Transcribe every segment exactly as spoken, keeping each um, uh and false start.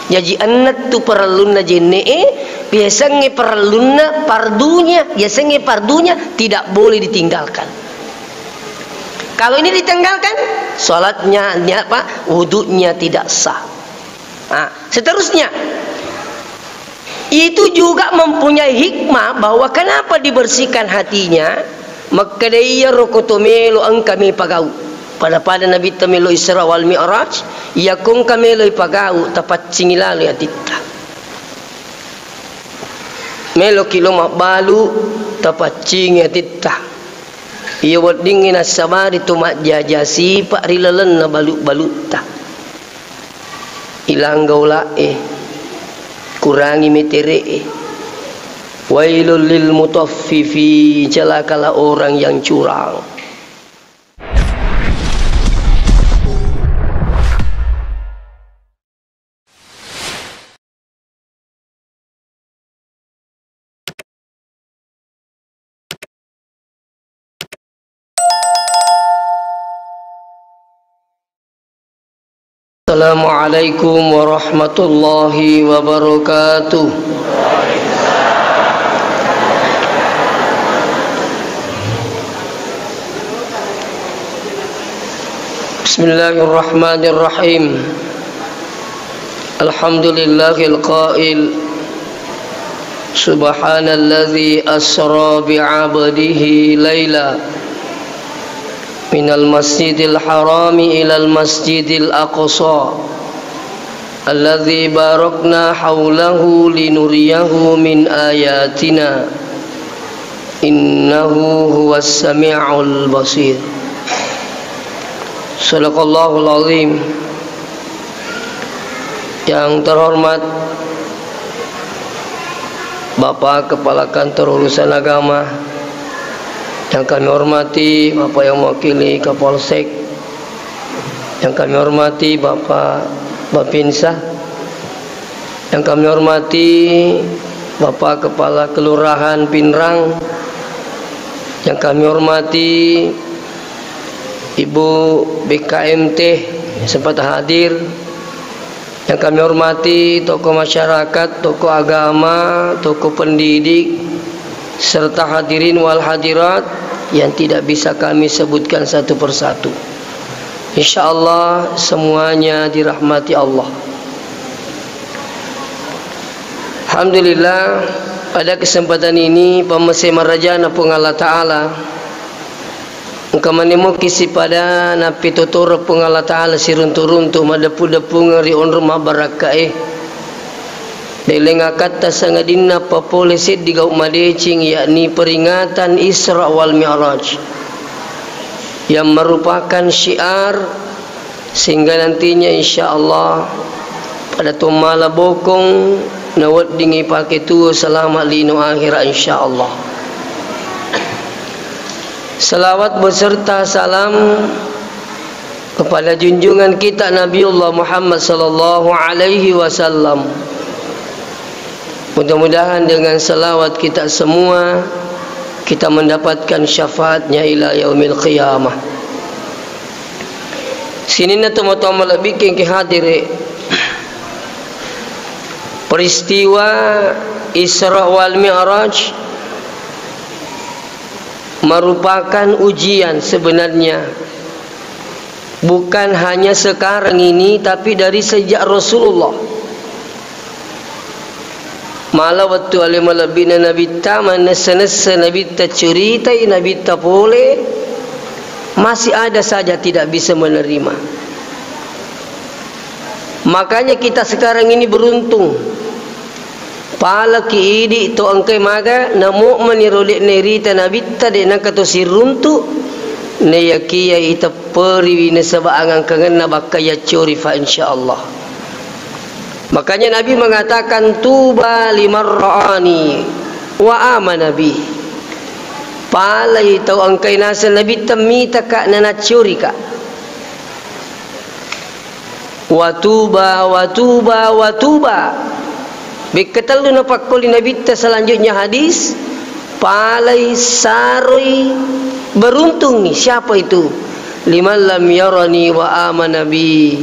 Jaji, ennettu parellunna jenne'e, yasengnge parellunna pardunya, yasengnge pardunya tidak boleh ditinggalkan. Kalau ini ditinggalkan, salatnya, apa, wudunya tidak sah. Nah, seterusnya, itu juga mempunyai hikmah bahwa kenapa dibersihkan hatinya, makkeda iyaro ko to melo engka mi pagau. Pada-pada Nabitta melo Isra wal Mi'raj, iya ko engka melo ipagau, tapaccingi lalo atitta. Meloki lo mabbalu, tapaccingi atitta. Iya weddingngi nassabari to majjaja sipa ri lalenna balu-balutta. Ilangga ula'e, kurangi metere'e. Wailul lil mutaffifin, celakalah orang yang curang. Assalamualaikum warahmatullahi wabarakatuh. Bismillahirrahmanirrahim. Alhamdulillahil qail, subhanalladzi asra bi'abdihi laila minal masjidil harami ilal masjidil aqsa alladzi barakna haulahu linuriyahu min ayatina. Innahu huwas sami'ul basir. Sadaqallahul azim. Yang terhormat Bapak Kepala Kantor Urusan Agama, yang kami hormati Bapak yang mewakili Kapolsek, yang kami hormati Bapak Bapinsa, yang kami hormati Bapak Kepala Kelurahan Pinrang, yang kami hormati Ibu B K M T yang sempat hadir, yang kami hormati tokoh masyarakat, tokoh agama, tokoh pendidik, serta hadirin wal hadirat yang tidak bisa kami sebutkan satu persatu. Insya Allah semuanya dirahmati Allah. Alhamdulillah, pada kesempatan ini, pammase marajana Puang Allah Ta'ala, engka manemoki sipada nappitotoreng Puang Allah Ta'ala siruntu-runtu madeppu-deppungeng ri onrong mabbarakkae. Deleng akatta sangadinna papole seddi gau madeceng, yakni peringatan Isra wal Mi'raj, yang merupakan syiar, sehingga nantinya insya Allah pada to mala bokong naweddingi pake tuo selamat lino akhirat insya Allah. Salawat beserta salam kepada junjungan kita Nabiullah Muhammad sallallahu alaihi wasallam. Mudah-mudahan dengan salawat kita semua, kita mendapatkan syafaatnya ila yaumil qiyamah. Sininna tomatoa malebbikkeng ke hadire, peristiwa Isra wal Mi'raj merupakan ujian sebenarnya. Bukan hanya sekarang ini, tapi dari sejak Rasulullah. Mala wettu ale malebbina Nabitta, manessa-nessa Nabitta, curitai Nabitta pole, masih ada saja tidak bisa menerima. Makanya kita sekarang ini beruntung. Palaki idi to engkai maga, namo mani ro de nairita Nabitta, de nengka to siruntu, naiyakia itepperiwi nasaba angangkangenna bakka yaccori fa, insya Allah. Makanya Nabi mengatakan, "Tuba liman ra'ani wa amana bi." Palai tau engkai naseng Nabitta mitaka nanaccorika. Watuba, watuba, watuba. Bekka tellu napakkoli Nabitta selanjutnya hadis, palai saroi beruntungi. Siapa itu? Liman lam yarani wa amana bi.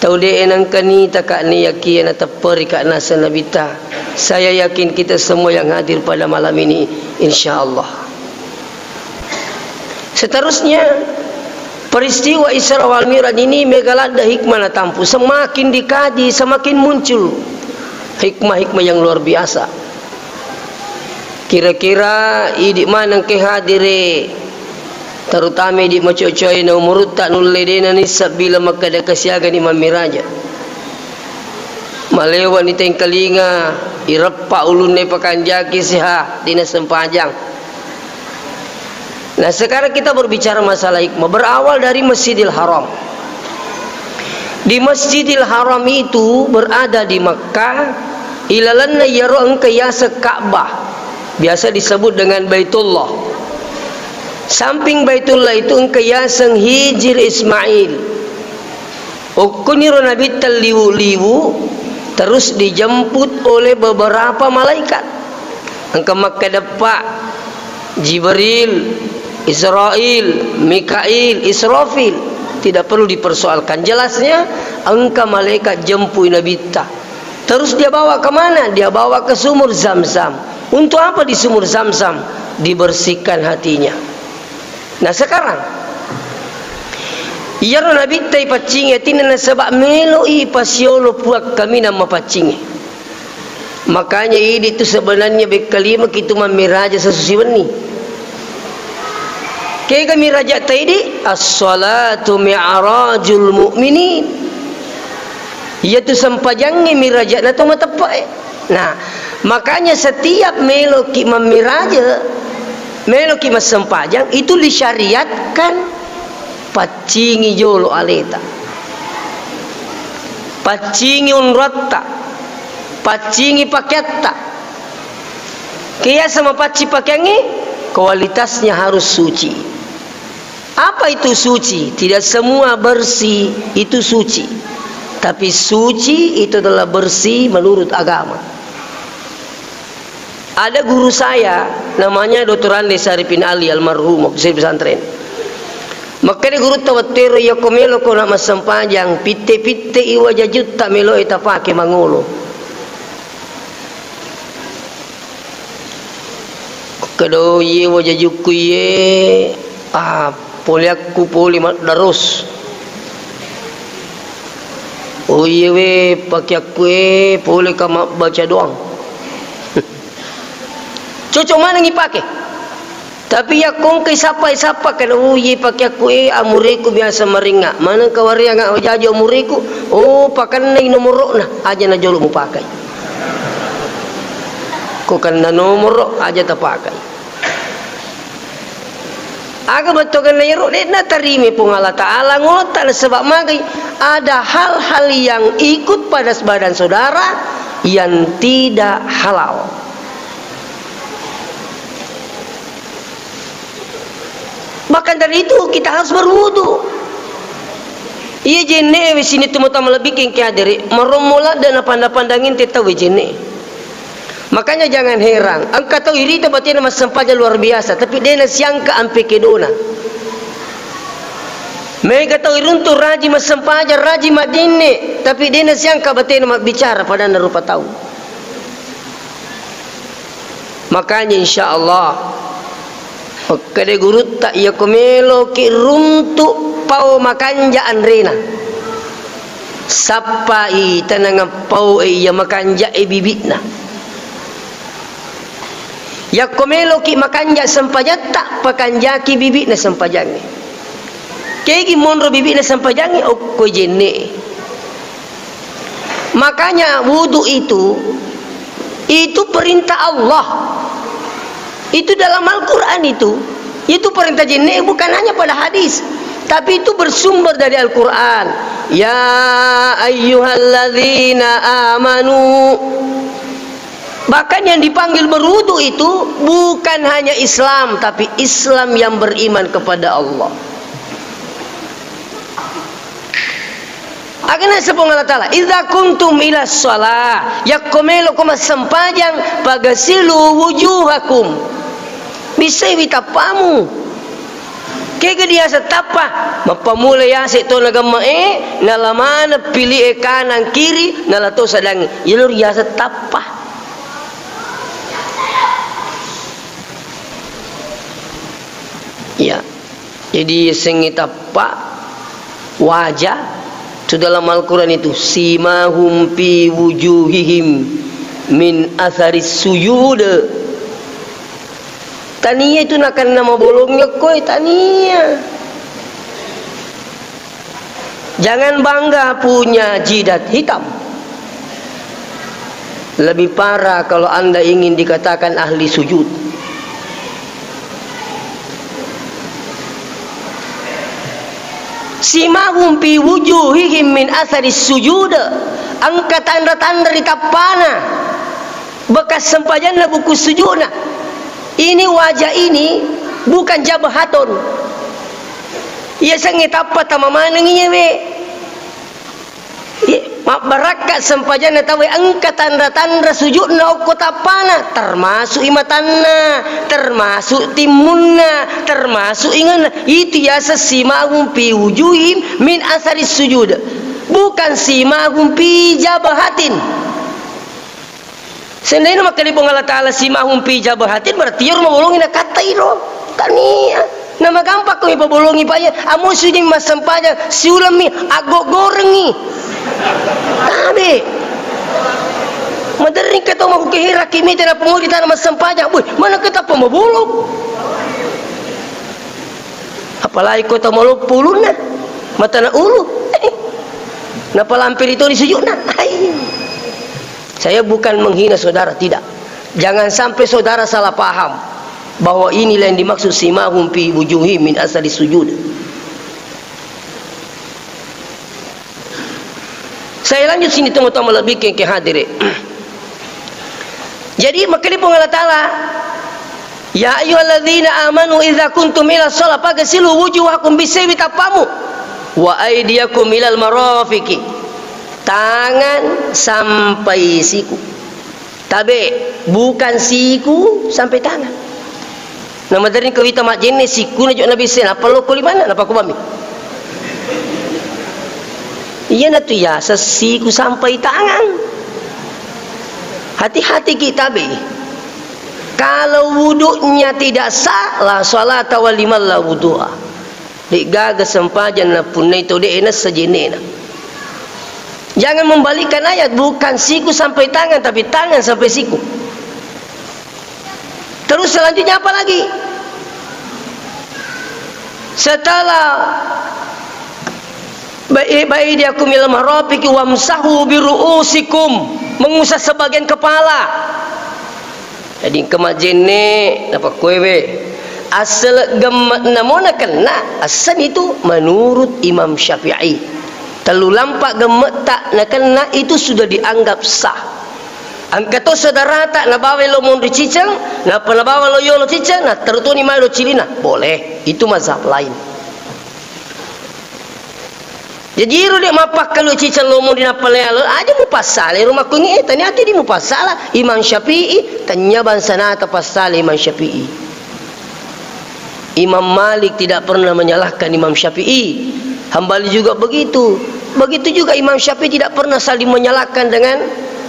Tau de'e nengkani taka'ni yakia natepperi ka'nasa Nabitta. Saya yakin kita semua yang hadir pada malam ini, insya Allah. Seterusnya, peristiwa Isra wal Mi'raj ini mega ladde hikmah natampu. Semakin dikaji, semakin muncul hikmah-hikmah yang luar biasa. Kira-kira idi maneng ke hadire, terutama idi macocoe na umurutta nulle de nanissa bila makkeda kasiagani mammiraja. Malewani tengkalinga, ireppa ulunna pakanjaki siha, dina sempajang. Nah, sekarang kita berbicara masalah hikmah. Berawal dari Masjidil Haram. Di Masjidil Haram itu berada di Makkah, ilalenna iyaro engka yaseng Ka'bah, biasa disebut dengan Baitullah. Samping Baitullah itu engka yaseng Hijir Ismail. Okkoniro Nabitta liwu-liwu, terus dijemput oleh beberapa malaikat. Engka makkedeppa Jibril, Israil, Mikail, Israfil. Tidak perlu dipersoalkan. Jelasnya, engka malaikat jempui Nabitta. Terus dia bawa ke mana? Dia bawa ke sumur Zam-Zam. Untuk apa di sumur Zam-Zam? Dibersihkan hatinya. Nah, sekarang, iyaro Nabitta ipaccingi atinna nasaba melo'i pasiolo Puang kaminang mapaccingi. Makanya idi tu sebenarnya bekkalima kitu mammiraja sasusi wenni. Kega miraja taidi? As-salatu mi'rajul mu'minin. Iyatu sempajangnge mirajana to mateppe'e. Nah, makanya setiap meloki mammiraja, meloki massempajang, itu disyariatkan paccingi jolo aleta. Paccingi onroatta, paccingi pakeatta. Ke yaseng mapaccing pakeangnge, kualitasnya harus suci. Apa itu suci? Tidak semua bersih itu suci. Tapi suci itu adalah bersih menurut agama. Ada guru saya, namanya doktor Andes Arifin Ali almarhum, waktu saya di pesantren. Makkeda gurutta wettuero, "Iyako meloko na massempajang, pitte-pitte i wajajutta meloe tapake mangolo." Makkeda, "Oh, iye wajajukku iye, ah, poleakku pole maddaros. Oh, iye we pakeakku e, pole ka mabbaca doang." Cocok maneng ipake. Tapi yakko engka isappa-isappa, keda, "Oh, iye pakeakku e, amureku biasa maringa. Maneng ka wareanga wajaji amureku, oh, pakennai nomoro'na, aja najolo mupakai." Ko kenna nomoro, aja tapakai. Aga bettuanna iyaro, de'na tarima Puang Allah Ta'ala ngolotta, nasaba magai, ada hal-hal yang ikut pada badan saudara yang tidak halal. Bahkan dari itu kita harus berwudu. Iya jenne we sini tu mutama lebih kengke hadere, marommo ladde na pandang-pandang inte tau we jenne. Makanya jangan heran, engka tau irita batena massempajang luar biasa, tapi de nasiangka ampe kedona. Mega tau iruntu raji massempajang, raji madinne, tapi de nasiangka batena mabbicara padanna rupa tau. Makanya insya Allah, makkeda gurutta, iyako meloki runtu pao makanja anrena, sappai tanangang pao e iya makanja e bibi'na. Yakko meloki makanja sempajatta, pakanjaki bibi'na sempajangnge. Kegi monro bibi'na sempajangnge, okko jenne e. Makanya wudu itu, itu perintah Allah. Itu dalam Al-Quran itu. Itu perintah jenne, bukan hanya pada hadis, tapi itu bersumber dari Al-Quran. Ya ayyuhalladzina amanu. Bahkan yang dipanggil berwudu itu bukan hanya Islam, tapi Islam yang beriman kepada Allah. Aga naseng Puang Allah Ta'ala, "Idza kuntum ila shalah," yakko meloko massempajang, "fagasilu wujuhakum." Bissaiwi tappamu. Kega diaseng tappa? Mappamula yase to nagemme'e, nala maneng pili'e kanang kiri, nala to sadangngi. Iyaro riaseng tappa. Iya. Jadi, yasengnge tappa, wajah, tu dalam Al-Quran itu, "Simahum fi wujuhihim min atharis sujud." Tania itu nakenna mabolongngi okkoe, tania. Jangan bangga punya jidat hitam. Lebih parah kalau Anda ingin dikatakan ahli sujud. "Simahum fi wujuhihim min atharis sujud." Engka tanra-tanra ri tappana bekas sempajanna, buku sujudna. Ini wajah ini bukan jabhatun. Yasengnge tappa tama maneng iyawe. Iya, mabbarakka sempajanna tauwe engka tanra-tanra sujudna okko tappana, termasuk i matanna, termasuk timmunna, termasuk ingenna. Itu yaseng simahum fi wujuhim min asaris sujud. Bukan simahum fi jabhatin. Seandainya makkeda Puang Allah Ta'ala simahum fi jabhatin, berarti iyaro mabolongi nakattai ro. Tania. Namagampang ko mipabolongi, Pak, ya. Amusuji massempajang, siulemmi, aggoggorengi. Tabe. Maderring ka to makkukehera ki mita na pengudi tana massempajang. Wih, mana ketapa mabolong? Apalagi ko to maloppo ulunna. Matana ulu. Napalampiri to di sujudna. Hai. Saya bukan menghina saudara, tidak. Jangan sampai saudara salah paham bahwa inilah yang dimaksud simahum fi wujuhim min asari sujud. Saya lanjut sini, teman-teman, lebih ke, ke hadir, ya. Jadi, makkeda Puang Allah Ta'ala, "Ya ayyuhalladzina amanu idza kuntum ila shalah faghsilu wujuhakum," bisaiwi tappamu, "wa aidiyakum ilal marafiqi," tangan sampai siku. Tabe, bukan siku sampai tangan. Namaderring ko wita majjenne sikuna jo Nabi se, nappa lokko limanna, nappa kubami. Iyanatu yaseng siku sampai tangan. Hati-hati ki tabe. Kalau wudunya tidak sah, la salata wa liman la wudu'a. De'gaga sempajang napunnai tau de'e nassa jennena. Jangan membalikkan ayat, bukan siku sampai tangan, tapi tangan sampai siku. Terus selanjutnya apa lagi? Setelah ba-, "Wa aidiyakum ilal marafiqi wamsahu bi ru'usikum," mengusap sebagian kepala. Jadi, engka majjenne, napakkuewe. Assele gemme'na mo nakenna, assenni tu menurut Imam Syafi'i. Tellu lampa gemme'ta nakenna itu sudah dianggap sah. Engka to saudarata nabawai lo monri ciceng, nappa nabawa lo yolo ciceng, natterutuni mai lo cilina. Boleh, itu mazhab lain. Jaji iro de' mappakkalu ciceng lomo di nappa lealo, aja mupassala ro makkungi, eh, tania tu di mupassala Imam Syafi'i, tania bangsa nata passala Imam Syafi'i. Imam Malik tidak pernah menyalahkan Imam Syafi'i. Hambali juga begitu. Begitu juga Imam Syafi'i tidak pernah saling menyalahkan dengan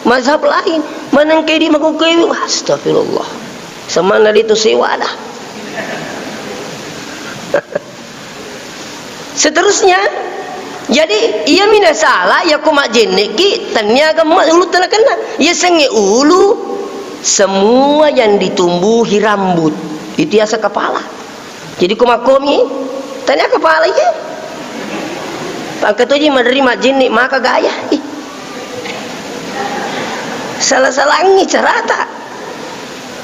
mazhab lain. Manengke di makukui, astagfirullah. Semana di tu sewa dah. Seterusnya, jadi, iya mina sala, iya ko majjenneki, tennia gemma ulu tena kenna. Iya sengnge ulu, semua yang ditumbuhi rambut, itu yasa kepala. Jadi, ko makkomi, tennia kepala iya. Pangkatoji maderi majjenne maka gaya. Ih. Salah-salangi carata.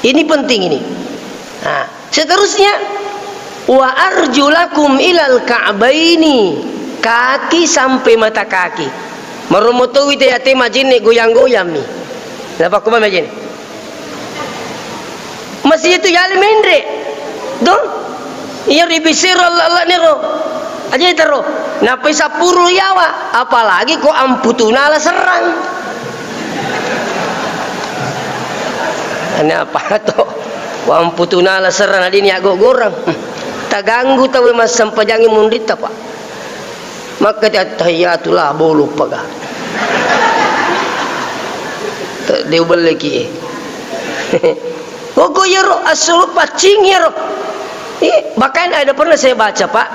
Ini penting ini. Nah, seterusnya, "Wa arjulakum ilal ka'baini," kaki sampai mata kaki. Maromo towi te ate majenne goyang-goyang mi. Napa ko majenne? Masih itu yali menre. Tuh. Iya ribisero Allah-Allah nero. Aja tero. Napai sapuru yawa, apalagi ko amputuna la serrang. Ane apa to? Ko amputuna la serrang, adi ni agogorang. Taganggu tau massempajangngi munritta, Pak. Makkati attahiyatu la bolo paga. Te-, de ubelleki e. Pokok iyaro assulu paccing iyaro. Ih, bahkan ada pernah saya baca, Pak.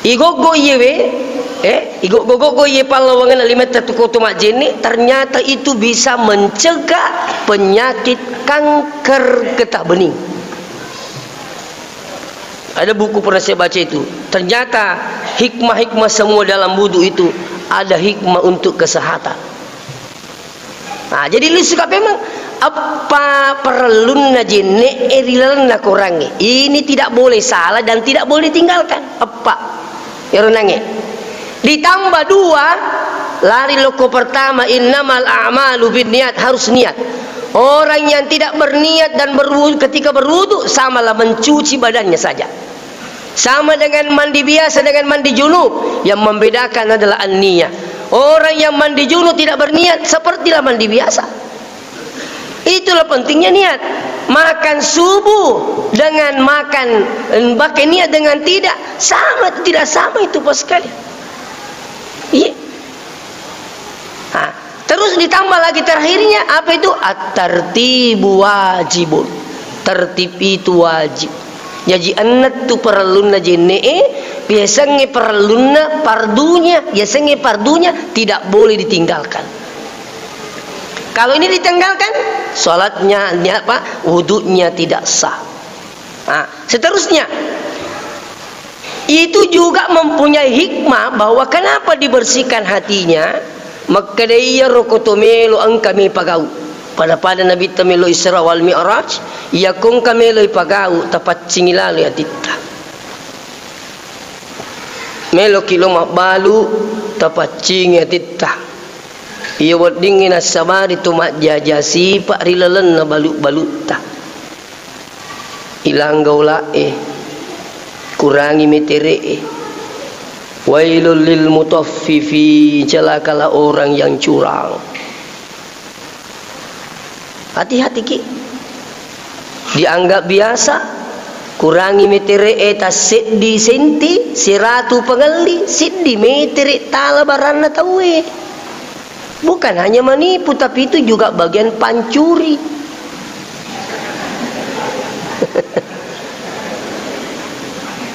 Igoggo iyewe, eh, igoggo-goggo iye pallawangenna limetta tu koto majjenne, ternyata itu bisa mencegah penyakit kanker getah bening. Ada buku pernah saya baca itu. Ternyata hikmah-hikmah semua dalam wudu itu ada hikmah untuk kesehatan. Nah, jadi lu suka memang apa perlunna jenne e ri lalenna korangnge. Ini tidak boleh salah dan tidak boleh ditinggalkan. Apa? Ero nange. Ditambah dua, lari loko pertama, innamal a'malu binniat, harus niat. Orang yang tidak berniat dan berwudu, ketika berwudu, samalah mencuci badannya saja. Sama dengan mandi biasa dengan mandi junub. Yang membedakan adalah an-niyah. Orang yang mandi junub tidak berniat, sepertilah mandi biasa. Itulah pentingnya niat. Makan subuh dengan makan, pakai niat dengan tidak, sama, tidak sama itu, Pak, sekali. Iya. Nah, terus ditambah lagi terakhirnya, apa itu? At-tartibu wajibun. Tertib itu wajib. Jaji, ennettu parellunna jenne'e, yasengnge parellunna, pardunya, yasengnge pardunya tidak boleh ditinggalkan. Kalau ini ditinggalkan, salatnya, apa, wudunya tidak sah. Nah, seterusnya, itu juga mempunyai hikmah bahwa kenapa dibersihkan hatinya, makkeda iyaro ko to melo engka mi pagau. Pada-pada Nabitta melo Isra wal Mi'raj, iya ko engka melo ipagau, tapaccingi lalo atitta. Meloki lo mabbalu, tapaccingi atitta. Iya weddingngi nassabari to majjaja sipa ri lalenna balu-balutta. Ilangga ula'e, kurangi metere'e. Wailul lil mutaffifin, celakalah orang yang curang. Hati-hatiki. Dianggap biasa, kurangi metere'e tasseddi senti, siratu pangelli, siddi metere tala baranna tauwe. Bukan hanya menipu, tapi itu juga bagian pancuri.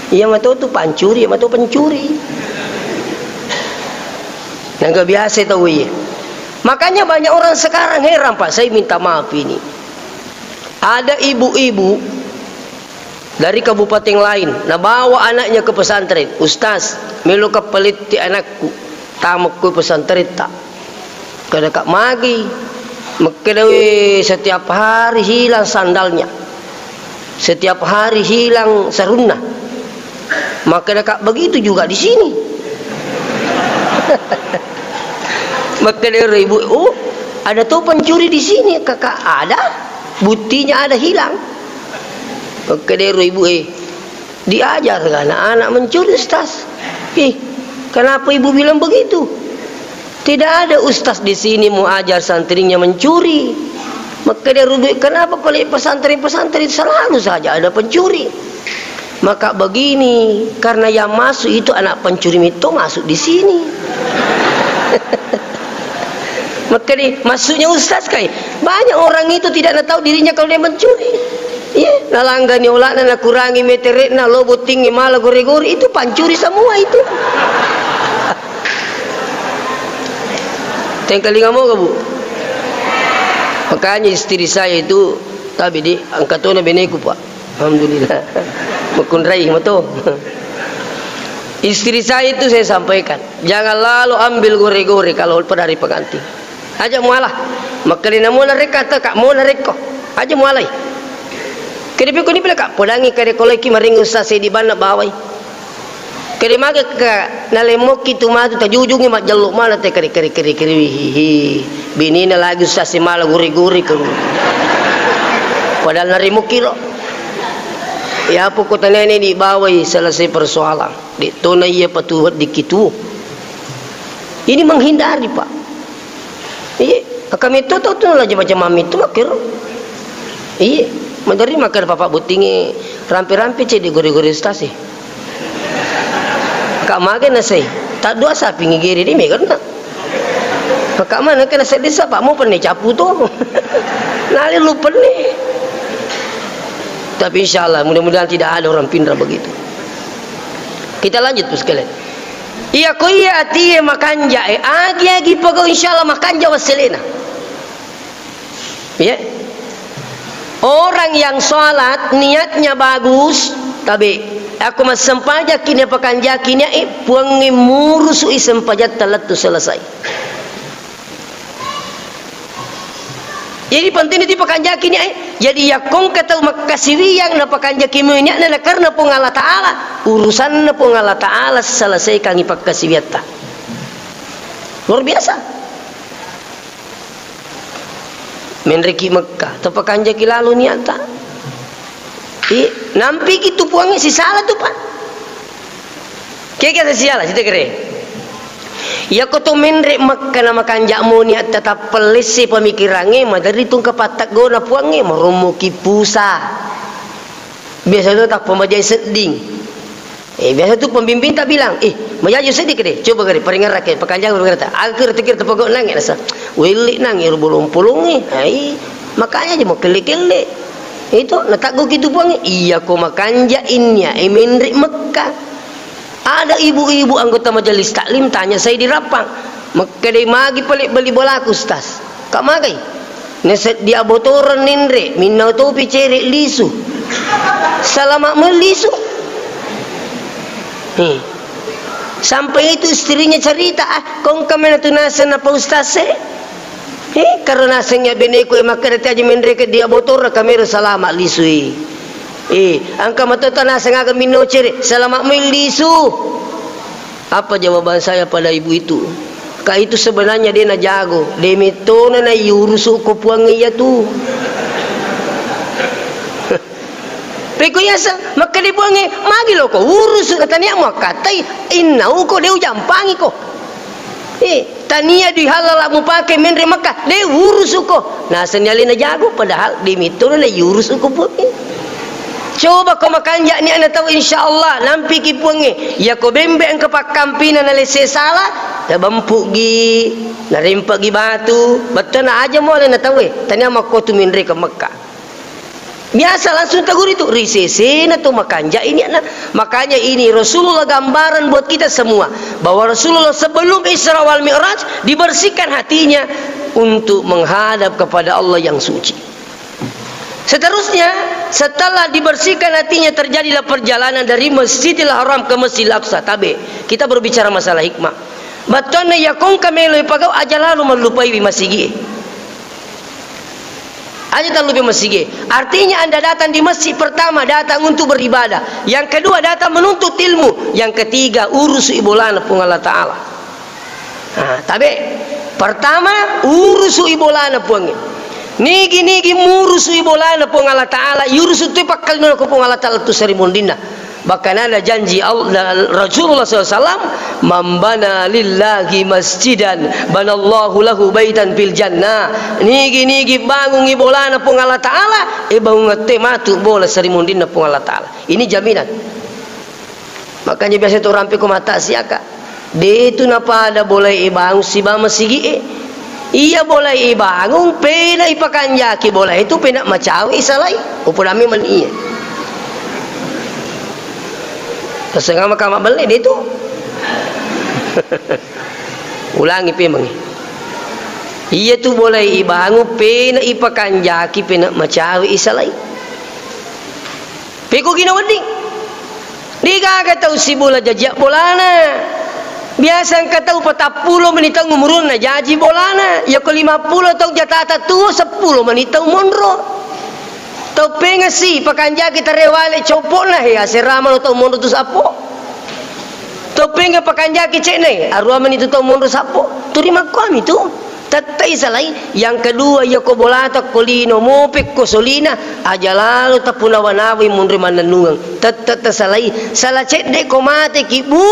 Iya mato tu pancuri, iya mato pencuri. Naga biasa tau iya. Makanya banyak orang sekarang heran, Pak, saya minta maaf ini. Ada ibu-ibu dari kabupaten lain, nabawa anaknya ke pesantren, "Ustaz, melo ka paletti anakku, tamakku pesantren ta." Kada ka magi, makkeda, "We, setiap hari hilang sandalnya, setiap hari hilang sarunna." Makkeda ka, "Begitu juga di sini." Makkeda ero ibu, "Oh, ada to pencuri di sini, Kakak?" "Ada, buktinya ada hilang." Makkeda ero ibu, "Eh, diajar anak-anak mencuri, Ustaz." "Ih, kenapa ibu bilang begitu?" "Tidak ada ustaz di sini mau ajar santrinya mencuri." Makkeda ero ibu, "Kenapa pale pesantren-pesantren selalu saja ada pencuri?" Maka begini, karena yang masuk itu anak pencuri itu masuk di sini. Makkeda, maksudnya ustaz kai, banyak orang itu tidak na tahu dirinya kalau dia mencuri. Iya, nalanggani olana, nakurangi metere'na, lo bottingngi mala gore-gore, itu pancuri semua itu. Tengkalinga moga, Bu? Makanya istri saya itu, tapi di angkatona beneku, Pak. Alhamdulillah. Makunrai mato. Istri saya itu saya sampaikan, "Jangan lalu ambil gore-gore kalau pada hari pengantin. Aja mualah." Makkeda, "Namo narekka atau kak mau narekko? Aja mualai." Kede piko ni pila kak, podangi kede koleki maring ustaz di banna bawai. Kede mage ka nalemmoki tu matu tajujungi majjello mana te kede, kede, kede, kede, hihi. Binina lagi ustaz si mala guri-guri ke. Padahal narimukiro. Ya, pokok tanene di bawai selesai persoalan. Dek tona iya patu weddikki tuo. Ini menghindari, Pak. Iya, kami itu tahu tu lah macam-macam itu makkero. Iya. Maderri makkeda papa bottingnge, "Rampe-rampe cedde gore-gore ustaz e." Ka magai nasai, "Taddua sapi ngigere di meganna." Maka mana kena seddi sapa mau penne capu to. Nale lu penne. Tapi insya Allah, mudah-mudahan tidak ada orang pinrang begitu. Kita lanjut, Bu, sekalian. Iya, ko iya atie makanja e, agi-agi pegau, insya Allah makanja wasselena. Iya. Orang yang sholat niatnya bagus, tabe, aku massempajaki, napakanjaki niat e, Puangnge murusui sempajatta lettu selesai. Jadi penting itu pakanjaki niat e. Jadi yakkongka tau makkasiwiang napakanjaki mui niatna na karena Puang Allah Ta'ala, urusanna Puang Allah Ta'ala selesaikangi pakkasiwiatta. Luar biasa. Menreki Mekka, tapakanjaki lalo niatta. I, nampiki tu Puangnge sisala tu, Pak. Kega sisala, sita kere. Iyako to menre Mekka na makanja mo niatta, tappellesse pamikirangnge, maderri tungka pattaggona Puangnge, marommoki pusa. Biasa tu tappa majai sedding. Eh, biasa tu pembimbing tak bilang, "Eh, majaji seddi kede, coba kede, paringerrake, pakanjang paringerrata." Akhir tekir tepogok nange nasa. Welle nange ro bolong-polonge. Ai, makanya aja mau kelle-kelle. Itu, nataggo kitu Puangnge, "Iya ko makanja innia, eh, menre Mekka." Ada ibu-ibu anggota majelis taklim tanya saya di Rappang, "Mekka dei magi pale beli bolaku, Ustaz?" Ka magai? Nasedding abotoreng ninre, minnau topi cere lisu. Salama mo lisu. Hmm. Sampai itu istrinya cerita, "Ah, kongka mena tu naseng na Pak Ustaz e?" Eh, karo naseng ya beneku e makkeda aja menreke di abotoreng kamero salama lisui. Eh, angka matota naseng aga minnau cere, salama mo lisu. Apa jawaban saya pada ibu itu? Ka itu sebenarnya de najago, de mettona na iurusu ko Puangnge iya tu. Peko yaseng, makkeda Puangnge, "Magi loko urusu, tania muakkatai, innauko de ujampangiko." Eh, tania di halala mupake menre Mekka, de urusuko. Naseng ni alena jago, padahal de mettona na iurusu ko Puangnge. Coba ko makanja niatna tau, insya Allah nampiki Puangnge. Iyako bembe engka pakkampina nalesse sala, nabempu'gi, narempa'gi batu, bettona aja mo alena tauwe, tania makko tu menre ke Mekka. Biasa langsung taguri tu, ri sesena tu makanja niatna. Makanya ini Rasulullah gambaran buat kita semua, bahwa Rasulullah sebelum Isra wal Mi'raj dibersihkan hatinya untuk menghadap kepada Allah yang suci. Seterusnya, setelah dibersihkan hatinya, terjadilah perjalanan dari Masjidil Haram ke Masjidil Aqsa. Tabe, kita berbicara masalah hikmah. Battuanna iya kongka melo ipagau, aja lalo mallupaiwi masigie. Aja tallupai masigie. Artinya Anda datang di masjid, pertama datang untuk beribadah, yang kedua datang menuntut ilmu, yang ketiga urusui bolana Puang Allah Ta'ala. Nah, tabe, pertama, urusui bolana Puangnge. Nigi-nigi murusui bolana Puang Allah Ta'ala, iurusu tu pakkalino ko Puang Allah Ta'ala tu seri mondinna. Bahkan ada janji Al-, Rasulullah sallallahu alaihi wasallam, "Man bana lillahi masjidan, banallahu lahu baitan fil jannah." Nigi-nigi bangungi bolana Puang Allah Ta'ala, e bangungette matu bola seri mondinna Puang Allah Ta'ala. Ini jaminan. Makanya biasa tu rampe ko mata siaka. De tu napada bolae ibangung siba masigie. Iya bolae ibangung, pena ipakanjaki bolae tu pena macawe isalai. Upodami mani iya. Tasengama kama belle de tu. Ulangi pemeng. Iya tu bolae ibangung, pena ipakanjaki pena macawe isalai. Pekko gina wedding. Degaga tau sibola jaji bolana. Biasa engka tau patappulo meni taung umurunna jaji bolana. Yako lima pulo tau jatata tuo, seppulo meni tau monro. Tau pengasi pakanjaki tarewale copona, he, aserama lo tau monro tu sappo. Tau penga pakanjaki cene, arua meni tu tau monro sappo. Turi makkuami tu. Tette isalai. Yang kedua, iya ko bolata ko lino, mope ko solina, aja lalo tapunawa-nawai monro mannennungeng. Tette tasalai. Sala cedde ko mateki, Bu,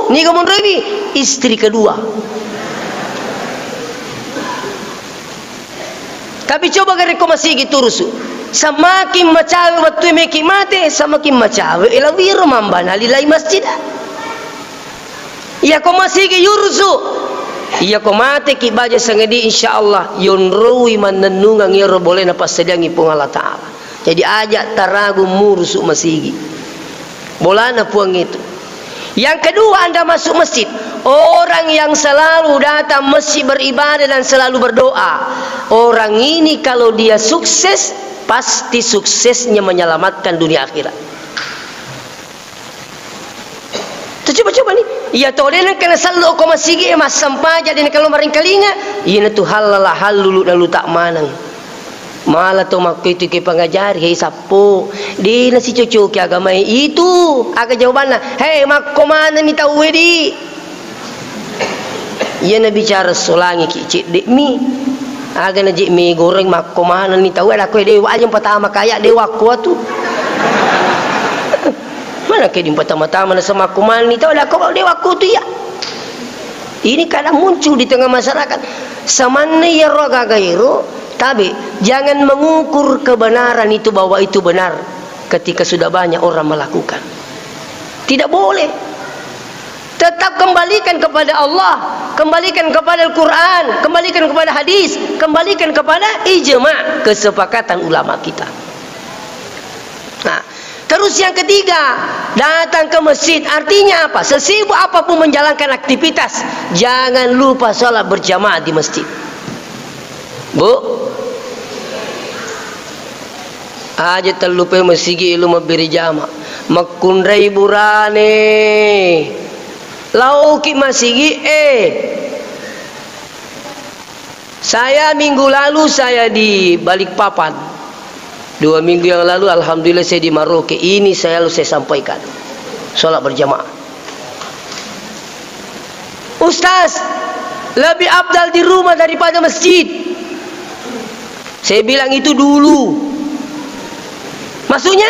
niga monroiwi? Istri kedua. Tapi coba gare ko masigi turusu. Semakin macawe wettu meki mate, semakin macawe elo wiro mambana lilai masjid. Iyako masigi yurusu, iyako mateki baja sangadi, insya Allah yonroi mannennungeng iyaro bolena passadiangi Puang Allah Ta'ala. Jadi aja taragu murusu masigi. Bolana Puang itu. Yang kedua, Anda masuk masjid. Orang yang selalu datang masjid beribadah dan selalu berdoa, orang ini kalau dia sukses, pasti suksesnya menyelamatkan dunia akhirat. Tuh, coba-coba nih, iya to, de nengka nasellu ko masigi, eh, massempajang, de nengka lo maringkalinga, iyana tu hallala hallulu naluta maneng. Mala to makkuitu ke pangajari, hei sappo, de nasicocoki agamae itu. Aga jawabanna? Hei, makko manenni tauwe di. Iya nabicara solangi ki cedde mi. Aga naji mi goreng makko manenni tauwe, ada koe dewa aja patama kaya dewa kuatu. Mana ke di patama-tama na sama ko manenni tauwe, ada ko dewa kutu iya. Ini kadang muncul di tengah masyarakat. Samanne iyaro aga-aga ero, tabe, jangan mengukur kebenaran itu bahwa itu benar ketika sudah banyak orang melakukan. Tidak boleh. Tetap kembalikan kepada Allah, kembalikan kepada Al-Quran, kembalikan kepada hadis, kembalikan kepada ijma, kesepakatan ulama kita. Nah, terus yang ketiga, datang ke masjid. Artinya apa? Sesibuk apapun menjalankan aktivitas, jangan lupa sholat berjamaah di masjid. Bu, aja tellupai masigi lu mabbiri jama. Makkunrai burane. Lauki masigi, eh. Saya minggu lalu saya di Balikpapan. Dua minggu yang lalu, alhamdulillah, saya di Maroke. Ini saya lalu saya sampaikan. Sholat berjamaah. Ustaz, lebih afdal di rumah daripada masjid. Saya bilang itu dulu. Maksudnya,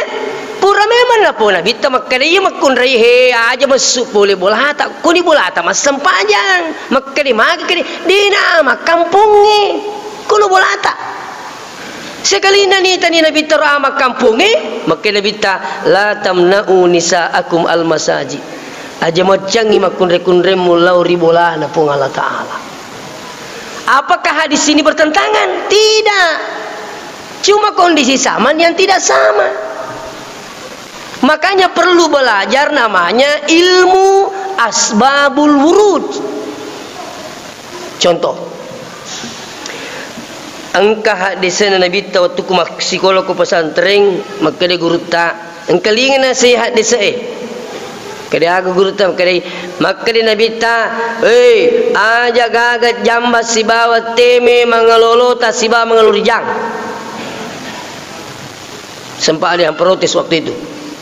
pura memang napo nabitta makkeda iya makkunrai he aja messu pole bolata. Kuni bolata massempajang. Makkeda magi kede dena makkampongnge. Kono bolata. Sekalinna nitani nabitta ro makkampongnge, makkeda nabitta, "La tamna'u nisa'akum al masajid." Aja maccangngi makkunre-kunremmu lao ri bolana Puang Allah Ta'ala. Apakah hadis ini bertentangan? Tidak. Cuma kondisi zaman yang tidak sama. Makanya perlu belajar namanya ilmu asbabul wurud. Contoh, engka haddesena nabitta wettukku massikola ko pesantren, makkeda gurutta, engkalingana sehat dese'e. Kede aga gurutta, makkeda, makkeda nabitta, "Hei, aja gaga jamba sibawa teme mangalolota sibawa mangalurijang." Sempat ada yang protes waktu itu.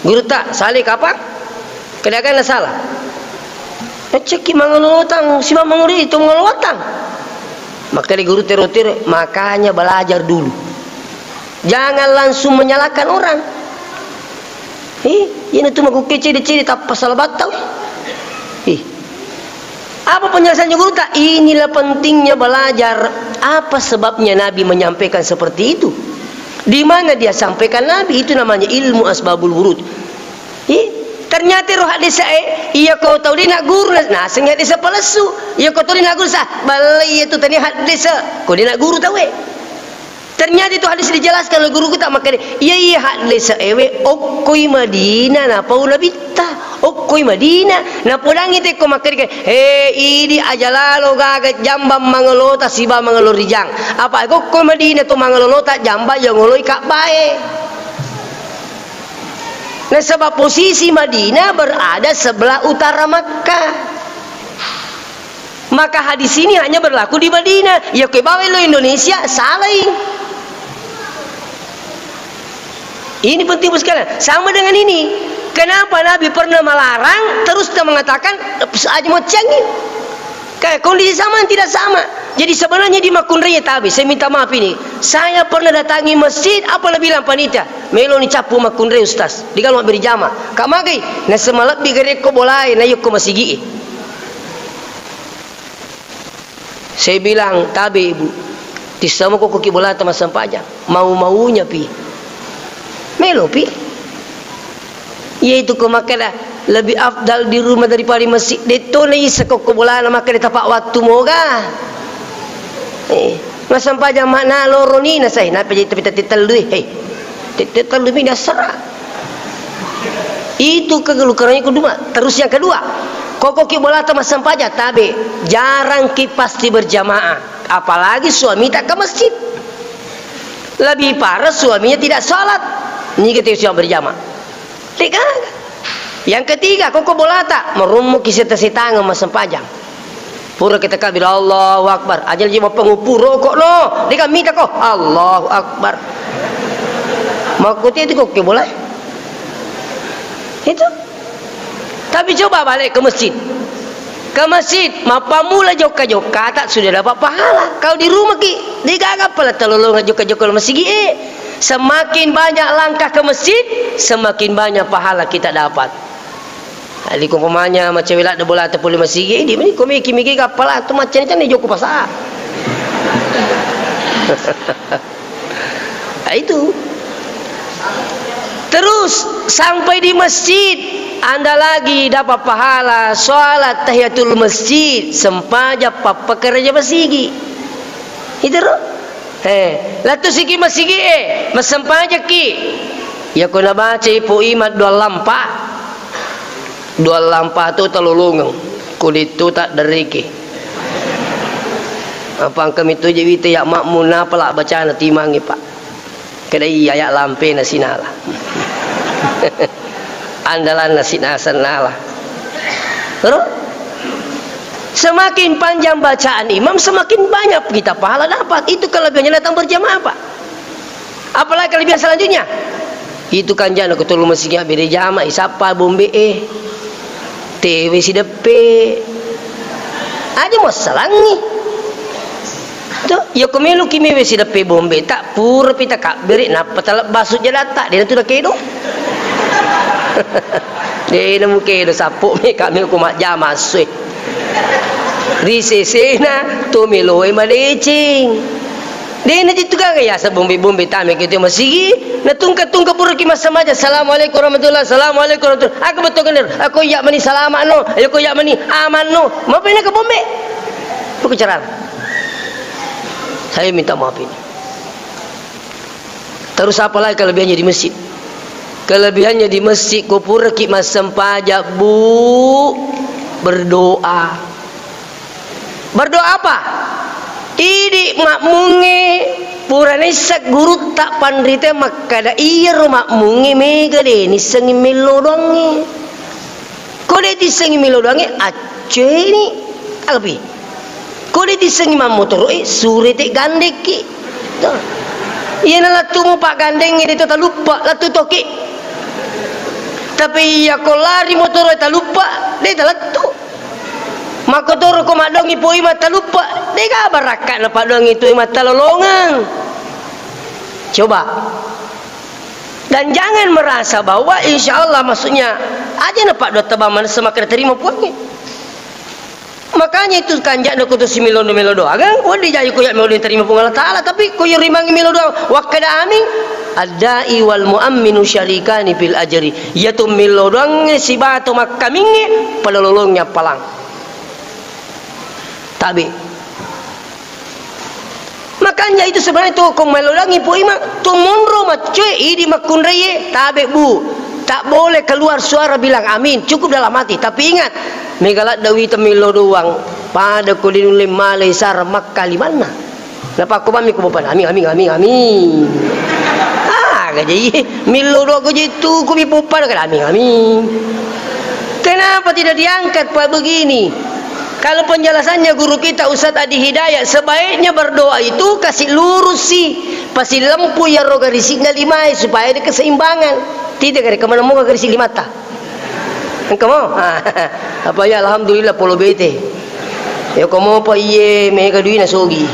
"Gurutta, sale kapang? Kede aga na salah?" "Eccekki mangalolotang sibawa manguri itu mangalolotang." Makkeda gurutta ro tiro, "Makanya belajar dulu. Jangan langsung menyalahkan orang." Ih, iyana tu makukke cede-cede tappa salah battau. Ih. Apa penjelasannya gurutta? Inilah pentingnya belajar. Apa sebabnya Nabi menyampaikan seperti itu? Di mana dia sampaikan Nabi? Itu namanya ilmu asbabul wurud. Ih, ternyata ro haddese e, iya ko tau de nagguru, na-, naseng haddese palessu. Iya ko tau de nagguru sa, ballai iya tu tania haddese. Ko de nagguru tau e. Ternyata itu hadis dijelaskan oleh guruku, tak makkeda, iya, iya, haddese ewe, okkoi Madinah, napau Nabitta, okkoi Madinah, napodangi tekko makkeda, he, idi aja lalo gaga jambang mangalota siba mangalo rijang. Apa okkoi Madinah tu mangalolota jambang yang ngoloi Ka'bae. Nasaba posisi Madinah berada sebelah utara Makkah. Maka hadis ini hanya berlaku di Madinah. Ya, ke bawa lo Indonesia, salai. Ini penting sekali. Sama dengan ini. Kenapa Nabi pernah melarang, terus kita mengatakan, aja mau canggih? Kayak kondisi sama yang tidak sama. Jadi sebenarnya di Makunraya tabe, saya minta maaf ini. Saya pernah datangi masjid, apa nabilang panitia? Melo ni capu Makunraya, Ustaz. Di kalau beri jama. Kak magai, na semalebbi gare ko bolai, na yukko masigi. Saya bilang, "Tabe, Ibu. Tissama ko koki bolata massempajang. Mau-maunya pi. Melopi. Iye itu ko makkeda lebih afdal di rumah daripada di masjid. Detto na isa kokko bolana makkeda tepat waktu moga. Eh, massempajang makna loroni na sai, napa jadi tapi tette tellu, eh. Hei. Tette tellu mi dasara. Itu kegelu kerana kedua. Terus yang kedua, kokko ki bolata massempajang tabe, jarang ki pasti berjamaah. Apalagi suami tak ke masjid. Lebih parah suaminya tidak sholat. Niga teo siang berjamaah. Degaga. Yang ketiga, koko bolata, merummuki seta-setangeng massempajang. Pura kita kabir, Allahu Akbar. Aja lagi bapak ngupu rokok no. Dega mita ko. Allahu Akbar. Makkuti itu kok ke bola. Itu. Tapi coba balik ke masjid. Ke masjid, mappamula jokka-jokka, tak sudah dapat pahala. Kalau di rumah ki, degaga pala talolonga jokka-jokka masigi, eh. Semakin banyak langkah ke masjid, semakin banyak pahala kita dapat. Jadi, umpamanya, macewe ladde bola tepuli masigi, di meni ko miki-miki kapala tu macam-macam ni jokko pasar. Nah, itu. Terus sampai di masjid, Anda lagi dapat pahala sholat tahiyatul masjid, sempajang pappekerja masigi. Itu ro. Eh, lettu siki masigi, eh, massempajaki. Iya ko nabacai po imam dua lampa. Dua lampa tu talolongeng. Kuditu tak deriki. Apa engka mitu je wite ya makmum napa la bacana timangi, Pak. Keda iya ya lampe na sinala. Andalan na sinasang nala. Ro? Semakin panjang bacaan imam, semakin banyak kita pahala dapat. Itu kelebihannya datang berjamaah, Pak. Apalagi kelebihan selanjutnya. Itu kanjana ko tolong masigi bere jama, isappa bombe e. Tewe sideppe. Aja mau selangi. To, iya ko meloki mewe sideppe bombe, tak pura pita kabbere, nappa talebba sujjadatta, dena tu nakedo. Dena mukedo, sappo me kami ko majjama assoe. Ri sesena to meloe madeceng. Dena jitu gaga yasa bombe-bombe tame kete masigi, natungka-tungka pura ki massamaja, "Assalamualaikum warahmatullah, assalamualaikum warahmatullah." Aku betul kenir, aku iya mani salama no, aku iya mani aman no. Mape na ke bombe? Buku carana. Saya minta maaf ini. Terus apa lagi kelebihannya di masjid? Kelebihannya di masjid, ko puraki massempajang, Bu, berdoa. Berdoa apa? Idi makmungnge pura naisseng gurutta panrita makkada iyaro makmungnge mega de nissengi mello doangnge. Ko de tissengi mello doangnge, accueni. Alpi. Ko de tissengi mammotoro'e, surete gandekki. To. Iyana lettu mo paggandengnge de to taluppa, lettu toki. Tapi iya ko lari motoro'e taluppa, de talettu. Makkotoro ko maddoangi poi mattaluppa, de ga barakka na paddoangi tu mattalolongeng. Coba. Dan jangan merasa bahwa insya Allah, maksudnya, aja na paddoa tebang manessa makkeda terima puangnge. Makanya itu kanja'na ko to simillondo-mello doangang, wedding jaji ko iya mello diterima Puang Allah Ta'ala, tapi ko iya rimangngi mello doang, wakkada amin, ad-da'i wal mu'amminu syarikani fil ajri. Iya to mello doangnge sibawa to makkamingnge, pada lolongngi appalang. Tabe. Makanya itu sebenarnya tu ko mello doangngi Puang Imang, tu monro maccoe idi makkunraie, tabe, Bu. Tak boleh keluar suara bilang amin, cukup dalam hati. Tapi ingat, mega ladde wita mello doang, pada ko dinulle malai sara makka limanna. Napakko bammi ko bopana, amin, amin, amin, amin. Ah, gaji, mello doang ko jitu, ko mi popana kada amin, amin. Kenapa tidak diangkat, Pak, begini? Kalau penjelasannya guru kita Ustadz Adi Hidayat, sebaiknya berdoa itu kasih lurus sih, pasi lempu ya roga risikna limae supaya ada keseimbangan. Tidak ada kemana mau garisik limata. Engka mo? Apa ya, alhamdulillah polo bete. Ya ko mopa iye mega duina sogi.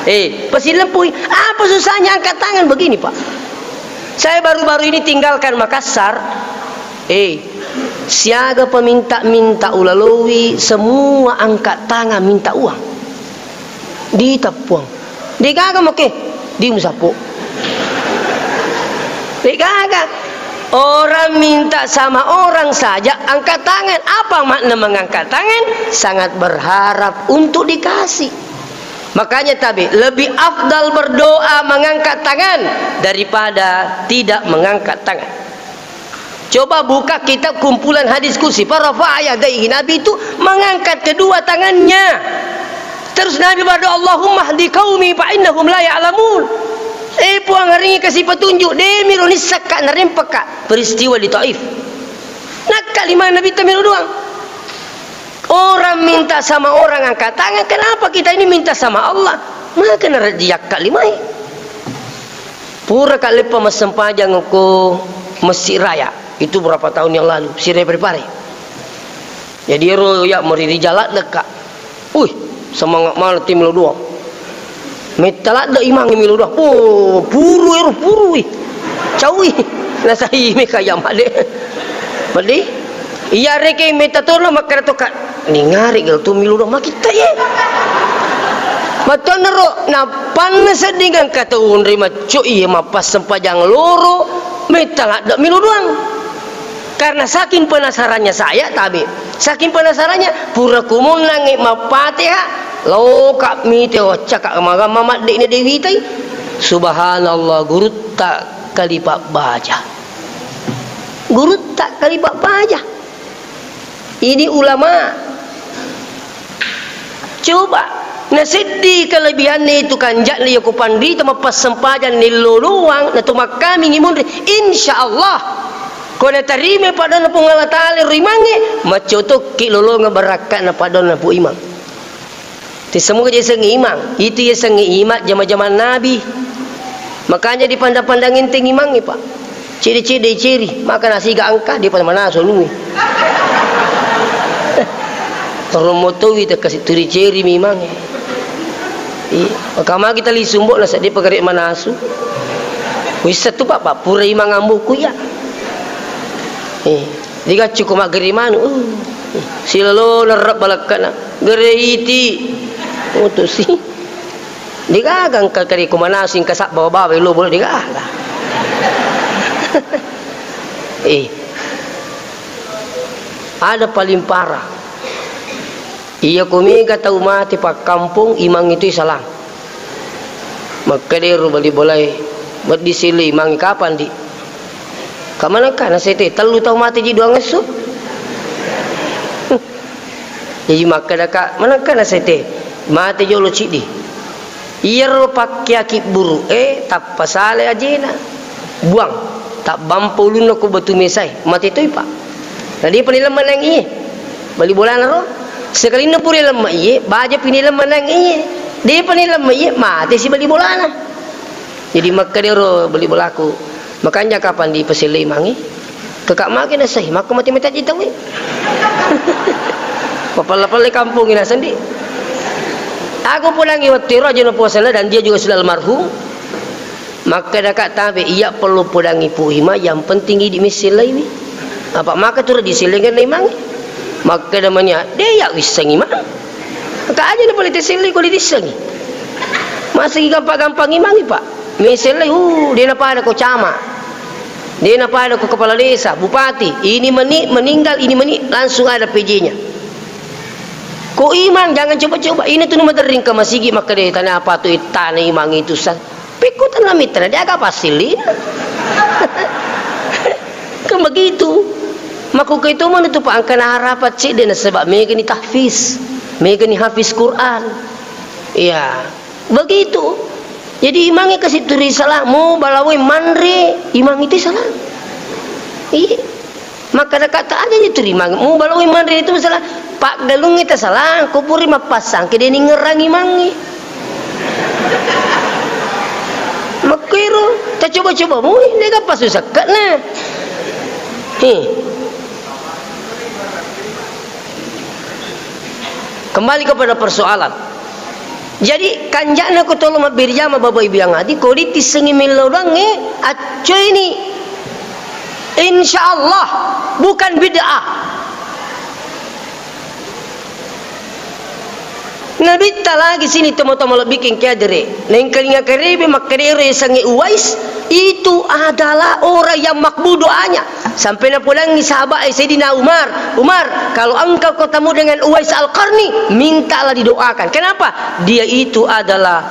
Eh, pasi lempui. Apa susahnya angkat tangan begini, Pak? Saya baru-baru ini tinggalkan Makassar. Eh, siaga peminta-minta ulalowi, semua angkat tangan minta uang. Diteppuang. Degaga moke, di musappo. Degaga. Orang minta sama orang saja angkat tangan. Apa makna mengangkat tangan? Sangat berharap untuk dikasih. Makanya tabe, lebih afdal berdoa mengangkat tangan daripada tidak mengangkat tangan. Coba buka kitab kumpulan hadis kursi, farafa'a yadaihi, Nabi itu mengangkat kedua tangannya. Terus Nabi berdoa, "Allahumma hdi qaumi fa innahum la ya'lamun." Eh, Puang, ringi kasih petunjuk, demi ro nissakka narempakka peristiwa di Taif. Nakka lima Nabi tamiru doang. Orang minta sama orang angkat tangan, kenapa kita ini minta sama Allah? Maka narajiyakka limai. Pura ka leppa massempajang ko Masjid Raya. Itu berapa tahun yang lalu, Sire Prepare. Jadi ero ya meri ri jalan dekat. Wih, semangat mana tim lo dua. Metta ladde imang milo doang. Oh, puru ero puru, wih. Caui. Nasai me kaya made. Peddi? Iya reke metta tona makkeda toka. Ningari gel tu milo doang makitta ye. Matonna ro, napanna sedding engka tau onre macco iye mappassempajang loro, metta ladde milo doang. Karena saking penasarannya saya, tabe. Saking penasarannya, pura kumonnangngi Mappatiha, loka mite waccaka magamma madde'na dewitai. Subhanallah, gurutta kalipa baja. Gurutta kalipa baja. Ini ulama. Coba, naseddi kelebihanna itu kanja'na iya ko panrita mappassempajang nello doang, na to makkamingi munri. Insya Allah, ko natarimai paddonna Puang Allah Ta'ala ri imangnge, maccotokki lolongeng barakka'na paddonna Pu Imang. Te semoga je sengnge imang, itu je sengnge imang jama-jama Nabi. Makanya dipandang-pandang enteng imangnge, Pak. Cede-cede ceri, maka nasiga engka, dia pada manasu nui. Romo towi te kasi turi ceri memang. Iya, maka magi tali sumbo na seddi pagare manasu. Wissa tu, Pak, Pak, pura imang amboku ya. Eh, digaccu ko maggere manu. Uh, silalo nerrep balakkana. Gere iti. Oh, tu si. Degaga engka kari ko manasing kasabba bawa lo bolo degaga. Eh. Ada paling parah. Iya ko mega tau mate pakkampong imang itu salang. Makkedero bali bolae, "Weddi silo imang kapang di?" Kamanengka nasete, tellu tau mate ji duangesso. Jaji makkedaka, manengka nasete, mate jolo ciddi. Iyaro pakkeaki buru'e tappa sale ajena. Buang, tabbampa ulunna ko batu mesae, mate toi, Pak. Na depa nilemma nang iye. Bali bolana ro. Sekalinna pura ilemma iye, baja pi nilemma nang iye. Depa nilemma iye, mate si bali bolana. Jadi makkedero bali bolaku, makanja kapang dipasellei imangnge? Kaka mage nasai, makko mate-mate aja tauwe. Papalla-pallai kampongnge naseng di. Aku pudangi wettu ero aja napuasana dan dia juga sudah almarhum. Makkedaka tabe, iya perlu pudangi Pu Imang, yang penting idi missellaiwi. Apa maka tu disellengenna imangnge? Makkeda mania, de ya wissengi mang. Ka aja na pole tesellei ko ditissengi. Masigi gampang-gampang imangngi, Pak. Missellei, uh, de napada ko camat. De napada ko kepala desa, bupati. Ini meni meninggal, ini meni langsung ada P J-nya. Ko imang, jangan coba-coba. Ini tu nu maderring ke masigi, makkeda tana apa tu ittana imang itu sa. Pekko tana mittana, de aga passellina. Kan begitu. Makkukkue to manu tu, Pak, engkana harapan cedde nasaba megani tahfiz, megani hafiz Quran. Iya, begitu. Jadi imangnge kasi turi salang, mu balawai manre, imang itu salang. Iya. Makkeda kata aja itu imang, mu balawai manre itu salang. Paggalungnge tasalang, ko puri mappassangke de ningerang imangnge. Makkero, tacoba-coba mui, dega pasu sekkena. He. Kembali kepada persoalan. Jadi, kanja'na ko tolo mabbere jama Bapak Ibu yang hadir, ko ditissengi millau doangnge, accoini. Insya Allah, bukan bid'ah. Nabitta lagi sini tomatoa malebbiking kiadere. Nengkalinga karebe makkedero yasengnge Uwais, itu adalah orang yang makbul doanya. Sampai napodangi sahabat, eh, Sayyidina Umar, "Umar, kalau engkau ketemu dengan Uwais Al-Qarni, mintalah didoakan." Kenapa? Dia itu adalah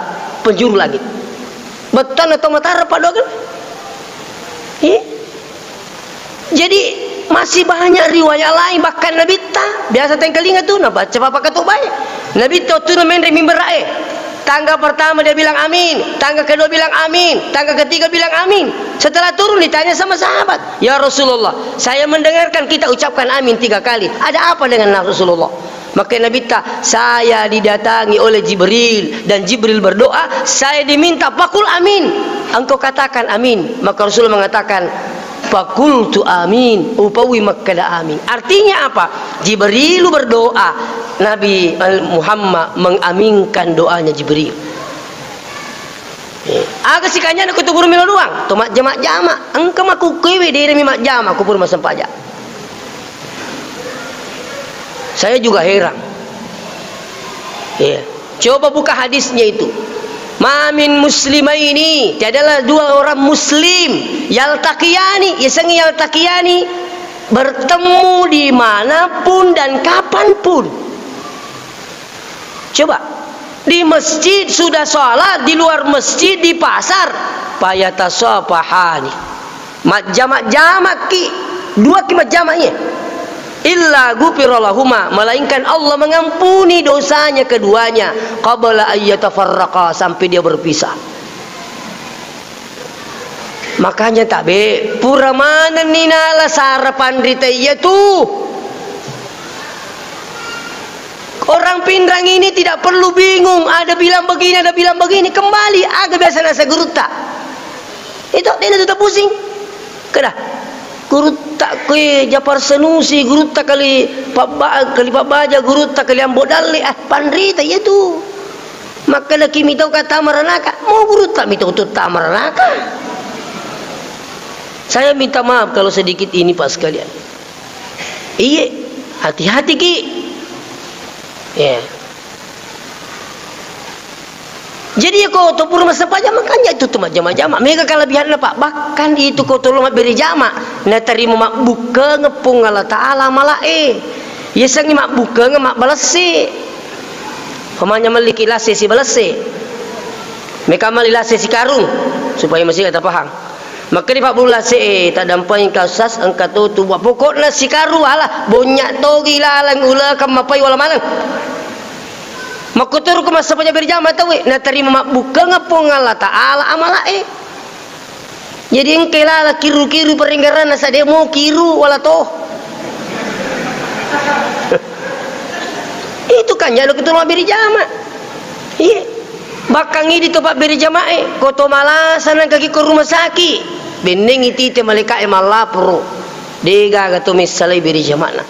penjuru langit. Bettuanna to Mataram paddoangeng. Eh? Jadi, masih banyak riwayat lain, bahkan Nabitta, biasa tengkalinga tu, nabaca papa katobae. Nabitta tu menre mimbar e. Tangga pertama dia bilang amin, tangga kedua bilang amin, tangga ketiga bilang amin. Setelah turun ditanya sama sahabat, "Ya Rasulullah, saya mendengarkan kita ucapkan amin tiga kali. Ada apa dengan Rasulullah?" Maka Nabitta, "Saya didatangi oleh Jibril dan Jibril berdoa, saya diminta pakul amin. Engkau katakan amin." Maka Rasulullah mengatakan, "Fakultu amin." Upaui makkeda amin. Artinya apa? Jibril berdoa, Nabi Muhammad mengaminkan doanya Jibril. Eh, aga sikanjana ko tu pura melo doang, to majjama-jama. Engka makkukkuewe, de' nami majjama ko pura massempajang. Saya juga heran. Iya. Coba buka hadisnya itu. "Ma min muslimaini," tiadalah dua orang muslim, "yaltaqiyani," yasengnge yaltaqiyani, bertemu dimanapun dan kapanpun. Coba, di masjid sudah sholat, di luar masjid, di pasar, "fayatasafahani." Majjama-jamaki, duaki majjama iye. "Illa ghufira lahuma," melainkan Allah mengampuni dosanya keduanya, "qabla ayyatafarraqa," sampai dia berpisah. Makanya tabe, pura manenni nala sara panrita iya tu. Orang Pinrang ini tidak perlu bingung, ada bilang begini, ada bilang begini. Kembali, aga biasa nasa gurutta. Itu, de' na tu pusing. Keda, gurutta kue Japar Sanusi, gurutta kali Pabba-, kali Pabbaja, gurutta kali Ambo Dalle, ah, panrita iya tu. Makkedaki mitau ka tama ranaka, mau gurutta mitau tu tama ranaka. Saya minta maaf kalau sedikit ini, Pak, sekalian. Iye, hati-hati ki. Ya. Jadi, ya, ko to pura massempajang, makanya itu tu majjama-jama. Mega kelebihanna, Pak. Bahkan itu ko to lo mabbere jama, natarima mabbukkeng Puang Allah Taala malae. Yasengnge mabbukkeng mabbalesse. Pamanya melliki lasse sibalesse. Meka melli lasse sikarung, supaya masih ada paham. Makkeda Pak Bulu lasse e, taddampengi ka Ustaz, engka to tu buah. Pokokna sikarung, alah, bonnya togi laleng ulekeng mapai wala maneng. Makkuturu ko massempajang berjama tauwe, natarima mabbukkeng Puang Allah Taala amalae. Jadi engkai lala kiru-kiru perenggaranna, sade mo kiru wala to. Itu kan jalo ketua mabbere jama. Iya. Bakkang idi to pabbere jamae, ko to malasa nangka ki ko rumah sakit. Bennengi tite malaika'e mallaporo. De gaga to messalai bere jamana.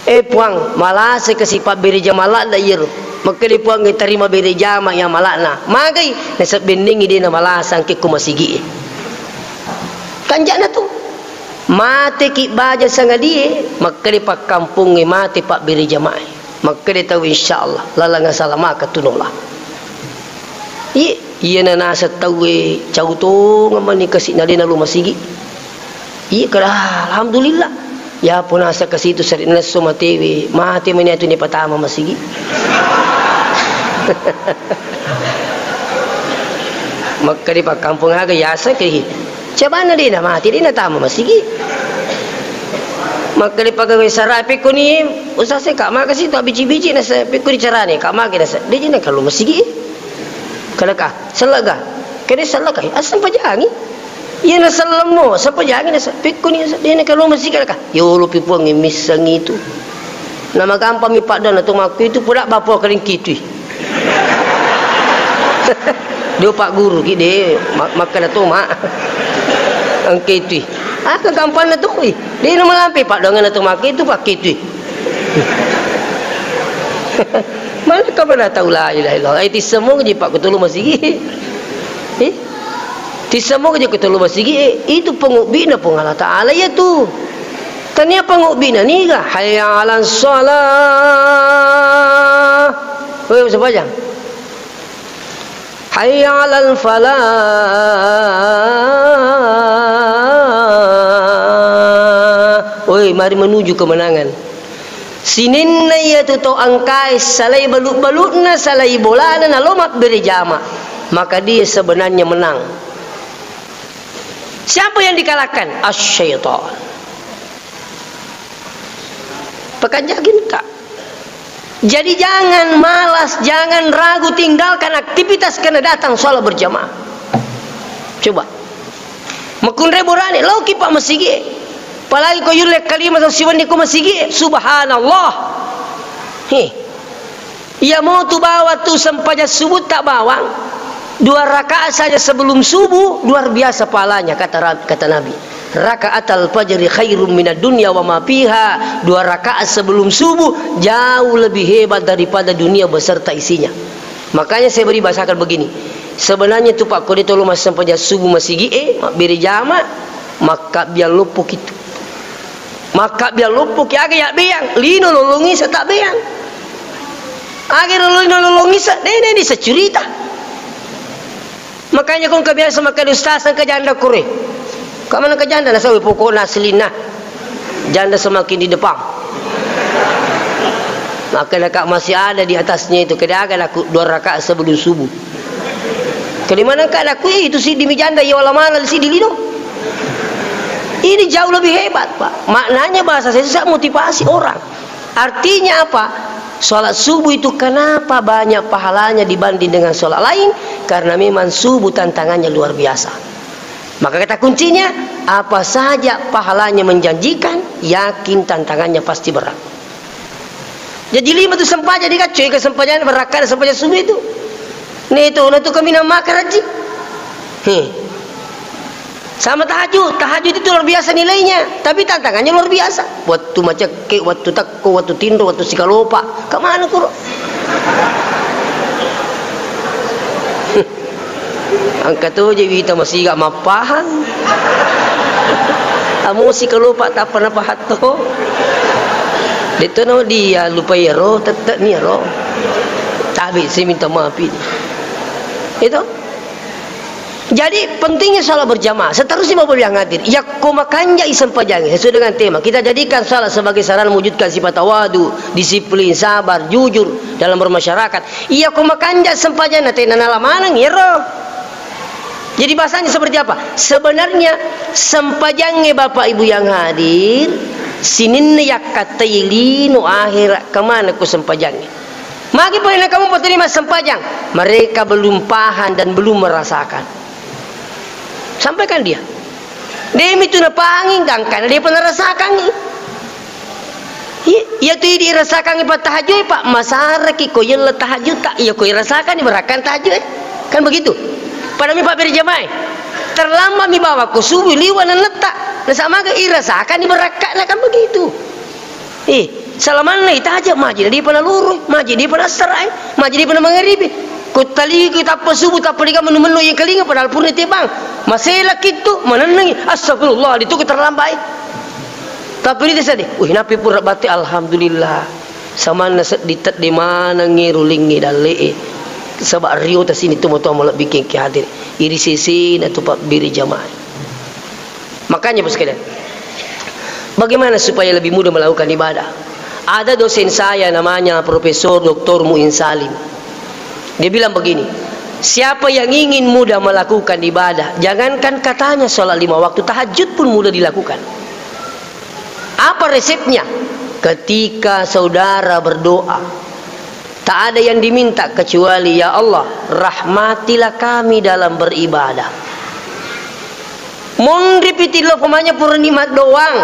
Eh, Puang, malasa kasi pabbere jama ladda iyaro. Makkeda Puang, tarima bere jama iya mala'na. Magai, nasab bennengi de na malasa engke ko masigi e. Kanjana tu. Mate ki baja sangadie, makkeda pakkampongnge mate pabbere jamae. Makkeda tau, "Insyaallah, laleng asalamaka tunola." Iye, iyana naseng tauwe cau tongeng mani kasi na de na lo masigi. Iye kada, alhamdulillah. Yapo naseng kasi tu seri nesso matewe, mate mani atu ni patama masigi. Makkeda pakkampong aga yaseng kehi. Cabana de na mate, de na tama masigi. Makkeda pagawe sara, pekkoni, Ustaz, e, ka maka situ abiji-biji nasa, pekkoni carane, ka maka nasa, de na kalo masigi. Kada ka, sellega. Kada sellega, assempajangi. Iya na sellemmo, sempajangi nasa, pekkoni nasa, de na kalo masigi kada ka. Yolo pi Puang e misseng itu. Namagampang mi paddoanna to makku itu, poda bappo kaling kitui. Dio pagguru ki de, ma-, makkeda to ma. Engke tui. Aga gampanna to i. De na malampe paddoanna to makku itu pakke tui. Mana ka mana tau la ilaha illallah. Ai tissemo ji pakkutulu masigi. Eh? Tissemo ji kutulu masigi. Eh, itu pengubina Puang Allah Taala iya tu. Tania pengubina niga. Hayya 'alas shalah. Woi, sempajang. Hayya 'alal falah. Woi, mari menuju kemenangan. Sininna iyatu tau engkae salai balu-baluna, salai bolana, nalo mabbere jama, maka dia sebenarnya menang. Siapa yang dikalahkan? Asy-syaitan. Pekan jagin, Kak. Jadi jangan malas, jangan ragu, tinggalkan aktivitas karena datang sholat berjamaah. Coba. Makkunrai borane, loki pa masigi. Apalagi ko yulle kalima tau siwenni ko masigi, subhanallah. He. Iya mo tu bawang tu sempajang subuh tak bawang. Dua rakaat saja sebelum subuh, luar biasa pahalanya, kata Ra-, kata Nabi. Rakaatal fajri khairum minad dunya wa ma fiha. Dua rakaat sebelum subuh jauh lebih hebat daripada dunia beserta isinya. Makanya saya beri bahasakan begini. Sebenarnya tu, Pak, ko de tolo massempajang subuh masigi e, mabbere jama, makkabbiang loppo kitu. Makkabbiang loppo ki aga yabbeang, lino lolongisa tabbeang. Aga lino lolongisa, de, de, de securita. Makanya ko engka biasa makkeda ustaz, engka janda kore. Ka mana engka janda, nasaba pokokna aslinna. Janda semakin di depan. Maka, Kak, masih ada di atasnya itu. Keda aga, nakku, dua rakaat sebelum subuh. Keda mana engka, nakku, itu siddi mi janda, iya wala mana siddi lino. Ini jauh lebih hebat, Pak. Maknanya bahasa saya susah motivasi orang. Artinya apa? Sholat subuh itu kenapa banyak pahalanya dibanding dengan sholat lain? Karena memang subuh tantangannya luar biasa. Maka kata kuncinya, apa saja pahalanya menjanjikan, yakin tantangannya pasti berat. Jaji lima tu sempajang dikacco, ika sempajang barakkana sempajang subuh itu. Neto, neto kami nama karaji. He. Sama tahajud. Tahajud itu luar biasa nilainya, tapi tantangannya luar biasa. Waktu macekke, waktu takko, waktu tinro, waktu sikalopa. Kemana kuro? Engka to je wita masiga mappahang. Amo sikalopa tappa napahatto. Detto no dia lupa iyaro, tette ni ro. Tabe si minta maaf ini. Itu. Jadi, pentingnya sholat berjamaah. Seterusnya, Bapak Ibu yang hadir, yakko makanjai sempajangnge sesuai dengan tema. Kita jadikan sholat sebagai sarana mewujudkan sifat tawadu, disiplin, sabar, jujur dalam bermasyarakat. Iyako makanja sempajanna tena nala maneng, iyaro. Jadi, bahasanya seperti apa? Sebenarnya, sempajangnge, Bapak Ibu yang hadir, sininna yakkattai lino akhirat, kemana ko sempajangnge? Magi pole na kamu patuli massempajang? Mereka belum paham dan belum merasakan. Sampaikan dia. Demi tu napangi, gangkana dia pernah rasakan. Iya, iya tu idi rasakan, Pak, tahajud, Pak, masaraki ko yella tahajud tak, iya ko rasakan, berakan tahajud, eh. Kan begitu. Pada mi, Pak, berjamaah. Terlambat mi bawa ko subuh liwa nannetta. Nasamaga irasakan, berakan, kan begitu. Eh, salamanna itaja, maji na dipa nalurui, maji dipa nassarae, maji dipa namangaribi. Ko talinga tappa subuh, tappa diga menu-menu yang kalinga, padahal purna tebang. Masela kittu, manennengi, astagfirullah, ditu terlambat. Tapi ini sedih, wih, napi pura batte, alhamdulillah. Samanna seddi tedde manengi rulingi dalle'e. Saba rio tasini tu moto malebbi kengke hadir. Iri sesena tu pabbiri jamaah. Makanya, Bos sekalian, bagaimana supaya lebih mudah melakukan ibadah? Ada dosen saya namanya Profesor Doktor Muin Salim. Dia bilang begini, "Siapa yang ingin mudah melakukan ibadah, jangankan katanya sholat lima waktu, tahajud pun mudah dilakukan." Apa resepnya? Ketika saudara berdoa, tak ada yang diminta kecuali, "Ya Allah, rahmatilah kami dalam beribadah." Monri pitillo pemanya purani maddoang,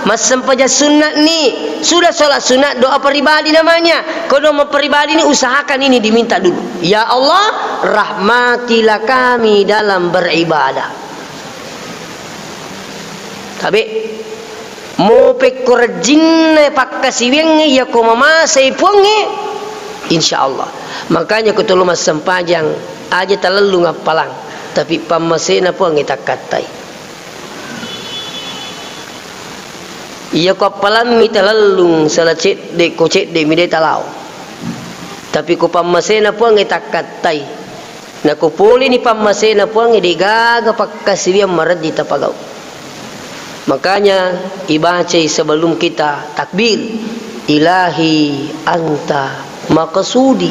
massempajang sunnah ni, sudah sholat sunnah, doa pribadi namanya. Ko doa pribadi ni usahakan ini diminta dulu. "Ya Allah, rahmatilah kami dalam beribadah." Tabe. Mo pekko rejjinna pakkasiwiangnge, iyako mamasei Puangnge, insya Allah. Makanya ko tolo massempajang, aja talellung appalang, tapi pammasena Puangnge takkattai. Iyako appalammi talellung sala cedde, ko cedde mi de talao. Tapi ko pammasena Puangnge takkattai. Nako poleni pammasena Puangnge, degaga pakkasiwiang marejji tapagau. Makanya ibacai sebelum kita takbir, "Ilahi anta maqsudi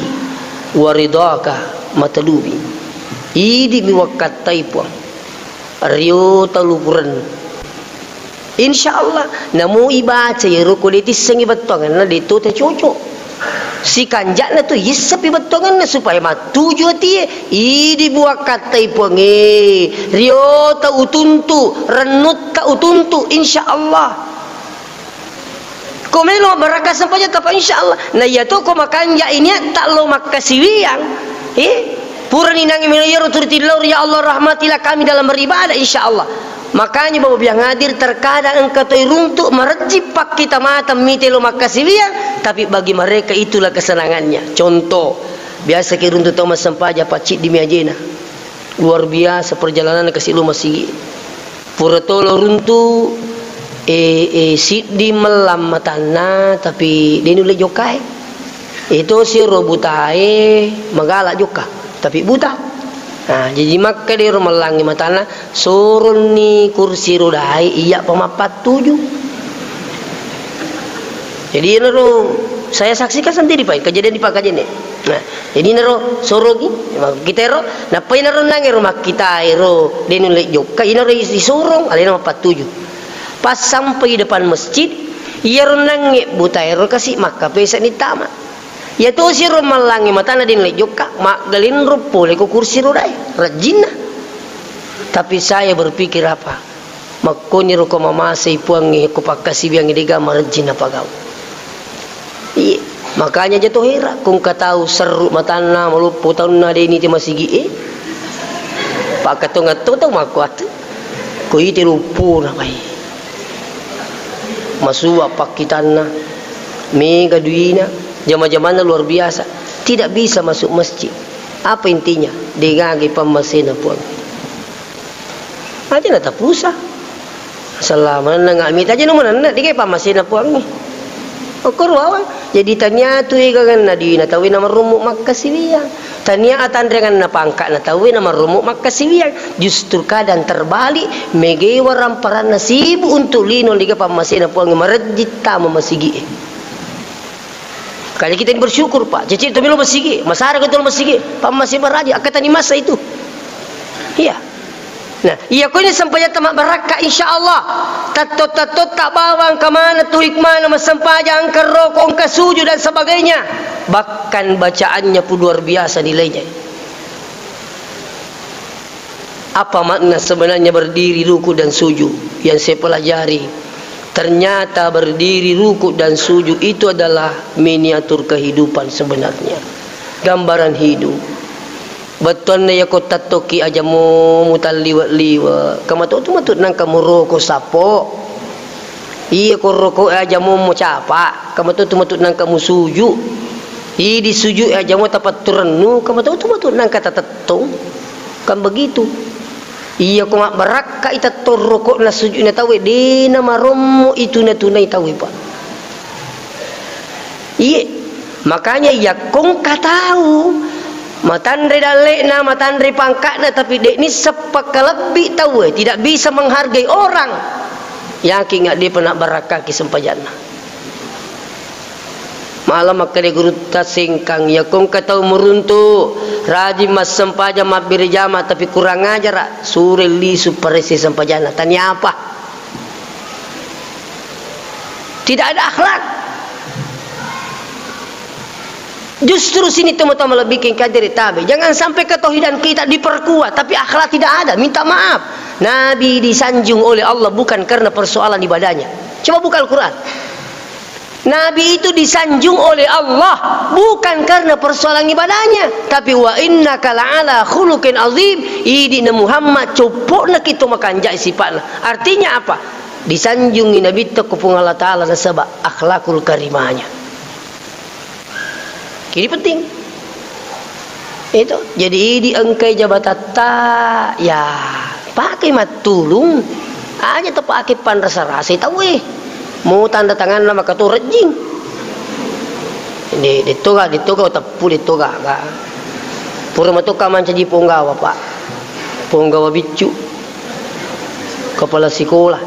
wa ridhaka matlubi." Idi mi wakkattai Puang. Rio talupurennu. Insya Allah, namo ibaca iyaro ko de tissengi bettuangenna, de to tacocok. Sikanja'na tu yissepi bettuangenna supaya mattuju atie. Idi buakkattai Puangnge, rio ta utuntu, rennutta utuntu, insya Allah. Ko melo barakka sempajang tapa, insya Allah. Na iya to ko makanja ini tak lo makkasiwiang. Eh, purani nangi melo iyaro turiti laur, ya Allah rahmatilah kami dalam beribadah, insya Allah. Makanya Bapak biang hadir, terkadang engka toi runtuk marejji pakkita mata mite lo makkasiwiang, tapi bagi mereka itulah kesenangannya. Contoh, biasa ki runtuk tau massempajang pacciddi mi ajena. Luar biasa perjalanan kasi lo masigi. Pura tolo runtu, eh, eh, siddi mellang matanna, tapi de nulle jokkae. Itu siro butae magala jokka, tapi buta. Nah, jadi makka dero mellangi matanna, soronni kursi rodae iya pa mappattuju. Jadi, iyanaro saya saksikan sendiri, Pak, kejadian di Pak Kajene. Nah, jadi naro sorogi, kita ero, nappa inaro nangero makkita ero, de nulle jokka, inaro is-, isorong, alena mappattuju. Pas sampai depan masjid, iyaro nange buta ero kasi makkapesa ni tama. Iya tosi ero mallangi matana de nulle jokka, maggalinro pole ko kursi rodae, rajinna. Tapi saya berpikir apa? Makkoniro ko mamasei Puangnge, ko pakkasiwiangnge, dega marejji napagau. Iye, makanya aja to hera, ko engka tau serru matanna, maloppo taunna, de nite masigi e. Pakkatongatto tau makkuatu. Ko ite loppona pai. Masua pakkitanna, mega duina, jama-jamanna luar biasa. Tidak bisa masuk masjid. Apa intinya? Degaga pammasena Puang. Aja natapusa. Asal manenna, mita aja no manenna, degaga pammasena Puangnge. Okkoro bawang. Jadi tania tu eganganna dina tauwe namarummu makkasiwiang. Tania atanreanganna pangka'na tauwe namarummu makkasiwiang. Justru kadang terbalik, megewa ramparanna sibuk untuk lino, degaga pammasena Puangnge, marejji tama masigi e. Makanya kita ini bersyukur, Pak. Cecil tu melo masigi, masara ko tu masigi, pammasei maraji, akkatani masa itu. Iya. Nah, iya ko ini sempajatta mabbarakka, insya Allah. Tatto-tatto tak bawang kemana tu hikmahna massempajang, engka roko, engka sujud dan sebagainya. Bahkan bacaannya pun luar biasa nilainya. Apa makna sebenarnya berdiri, ruku, dan sujud yang saya pelajari? Ternyata berdiri, ruku, dan sujud itu adalah miniatur kehidupan sebenarnya. Gambaran hidup. Bettuanna yako tattoki aja mo mutalliwe-liwe, kamato tu matu nangka muroko sapo. Iya ko roko aja mo mucapa, kamato tu matu nangka musuju. Idi suju aja mo tapatturennu, kamato tu matu nangka tatettong. Kan begitu. Iya ko mabbarakka i tettong rokokna sujudna tauwe, de namarommo itu natunai tauwe, Pak. Iye, makanya yakko engka tau matanre dalle'na, matanre pangka'na, tapi de nisseng pakkalebbi tauwe, tidak bisa menghargai orang. Yakin nggak dia pernah barakkaki sempajanna? Malam makkeda gurutta Sengkang, yakko engka tau muruntu, rajin massempajang, mabbere jama, tapi kurang ajar, sure lisu paresse sempajanna. Tania apa? Tidak ada akhlak. Justru sini teman-teman lebih kengkadiri tabe. Jangan sampai ketauhidan kita diperkuat, tapi akhlak tidak ada. Minta maaf. Nabi disanjung oleh Allah bukan karena persoalan ibadahnya. Coba buka Al-Quran. Nabi itu disanjung oleh Allah bukan karena persoalan ibadahnya, tapi wa innaka la'ala khuluqin azim. Idi na Muhammad, coppo'na ki to makanjai sipa'na. Artinya apa? Disanjungi Nabitta ku Puang Allah Ta'ala nasaba akhlakul karimahnya. Ini penting. Itu. Jadi idi engkai jabatatta, ya, pakai mattulung. Aja tepake panrasa-rasai tauwe. Mau tanda tanganna maka to rejjing. De, de toga, de toga teppu, de toga ga. Pura matoka mancaji ponggawa, Pak. Ponggawa biccu. Kepala sikola.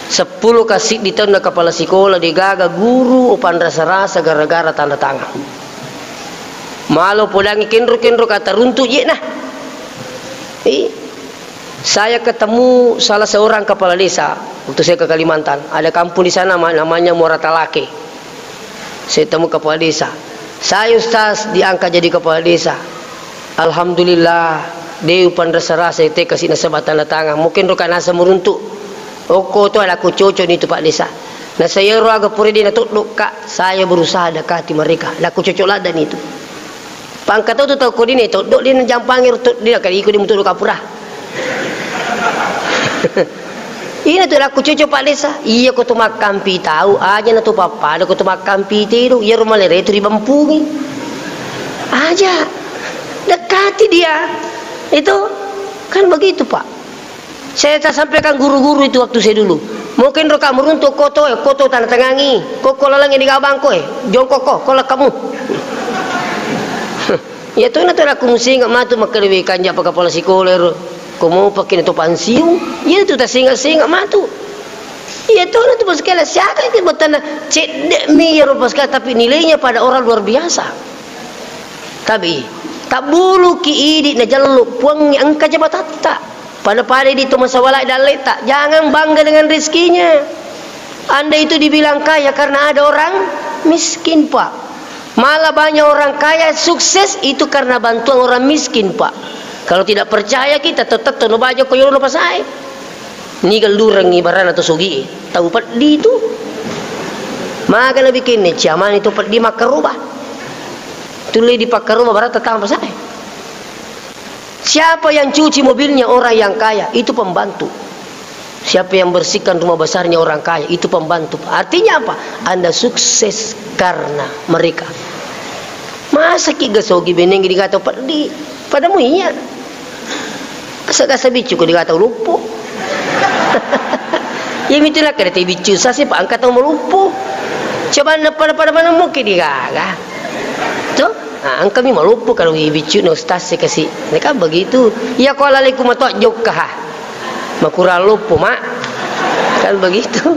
Seppulo ka siddi taunna kepala sikola, de gaga guru upanrasa-rasa gara-gara tanda tangan. Malo podangi kenro-kenro kata runtu je nah. Ih. Saya ketemu salah seorang kepala desa waktu saya ke Kalimantan. Ada kampung di sana ma-, namanya Muara Talake. Saya temu kepala desa. Saya, Ustaz, diangkat jadi kepala desa. Alhamdulillah, de upanrasa-rasa te kasi nasaba tanda tangan. Mungkin roka nasa meruntuk. Okko to, laku cocok ni tu Pak Desa. Nah, saya ro aga pura de natoddo, Kak. Saya berusaha dekati mereka. Laku cocok ladda ni tu. Pangka tau tu tau ko dina toddo, dina jampangi ro to-, dina kali iko dina mutoddo kapura. Ina tu lakku cucu Pak Desa. Iya ko tu makkampi tau, aja na tu pappada ko tu makkampi tidu, iya ro malere tu ribampungi. Aja. Dekati dia. Itu kan begitu, Pak. Saya tak sampaikan guru-guru itu waktu saya dulu. Mungkin roka meruntuk koto, eh, koto tanda tangangi. Koko lalang di gabang ko, eh. Jongkok ko, ko lakamu. Ya tu na tu aku musinga matu makkeda we kanja pa kepala sikola ro. Ko mau pakai na tu pansiung. Ya tu tasinga-singa matu. Ya tu na tu paskala siaga itu batana cedde mi ya ro paskala, tapi nilainya pada orang luar biasa. Tapi tabbuluki idi najallu puangnge engka jabatatta. Pada-pada di tu masawala dalleta, jangan bangga dengan rezekinya. Anda itu dibilang kaya karena ada orang miskin, Pak. Malah banyak orang kaya sukses itu karena bantuan orang miskin, Pak. Kalau tidak percaya kita, tetap tono baja ko yolo pasae. Ni gellurengi barana to sogi, tau peddi tu. Maka nabikinne ciamani to peddi makkaroba. Tulle dipakkaroba barata tama pasae. Siapa yang cuci mobilnya orang yang kaya, itu pembantu. Siapa yang bersihkan rumah besarnya orang kaya, itu pembantu. Artinya apa? Anda sukses karena mereka. Masa ki gasogi beneng digatau peddi? Padamu iya. Gasa-gasa biccu ko digatau luppu. Iya mitu nakkeda te biccu sasi pa engka tau maluppu. Coba na pada-pada mana muki digaga. Tuh. Ah, engkami maloppo kalau ibiccu na ustaz e kasi. Neka begitu. Iya ko lalai ku matoa jokka ha. Makurang loppo, Mak. Kan begitu.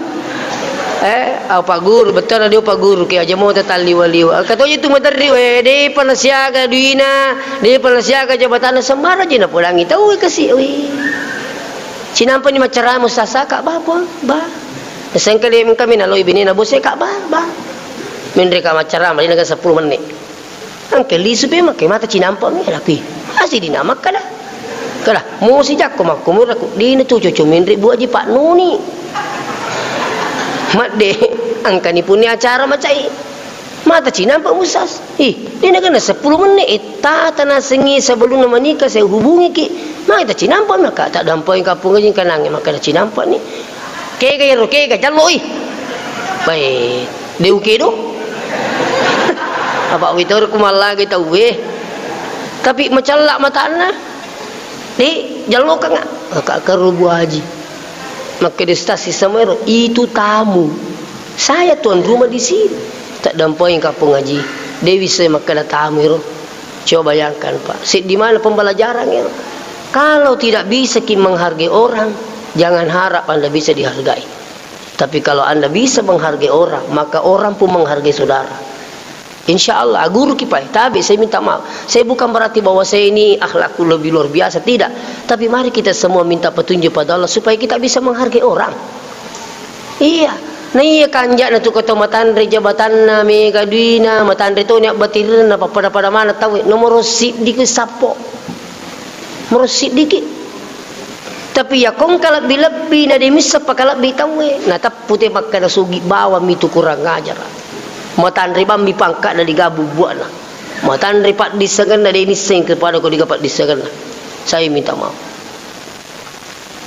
Eh, apa guru, betul dia apa guru ke aja mau tetap liwa-liwa. Kata aja tu materri, eh, de pernah siaga duina, de pernah siaga jabatan sembarang je na podangi tahu kasi, wih. Cinampa ni macara mustasa kak ba, ba, ba. Sengkali kami naloi bini na bose kak ba, ba. Menre ka macara mali naga sepuluh menit. Engka lisu pe makke mata cinampa mi alapi. Asi dina makkada. Kada, musi jakko makko mura ku dina tu cucu menre buaji Pak Nuni. Madde, engkani punni acara macai. Mata cinampa musas. Ih, dina kena sepuluh menit. Eh, tata nasengi sebelum menikah saya hubungi ki. Mata cinampa maka tak dampai kampung aja kanange maka cinampa ni. Kega ero, kega, jalloi. Bae, de ukedo. Apa witoro ku mallaga tauwe. Tapi macalla matanna. De, jallokanga. Aka karu Bu Haji. Makkeda ustaz sisama ero, itu tamu. Saya tuan rumah di sini. Tak dampai kampung haji. De wissai makkeda tamu ero. Coba bayangkan, Pak, seddi mana pembelajaran ya. Kalau tidak bisa ki menghargai orang, jangan harap Anda bisa dihargai. Tapi kalau Anda bisa menghargai orang, maka orang pun menghargai saudara. Insya Allah, guru kipai, tapi saya minta maaf. Saya bukan berarti bahwa saya ini akhlakku lebih luar biasa, tidak. Tapi mari kita semua minta petunjuk pada Allah supaya kita bisa menghargai orang. Iya. Na iya kanja'na tu ko tau matanre jabatanna, mega duina, matanre toni abbatirna, pappada-pada maneng tauwe. Nomoro siddi ki sappo. Nomoro siddi ki. Tapi iya ko engka lebbi-lebbi na de missa pakalebbi tauwe, na teppu te makkeda sugi bawang mi tu kurang ajar. Matanre bammi pangka'na diga bubbua'na. Matanre paddissengenna de nisseng kepada ko diga paddissengenna. Saya minta maaf.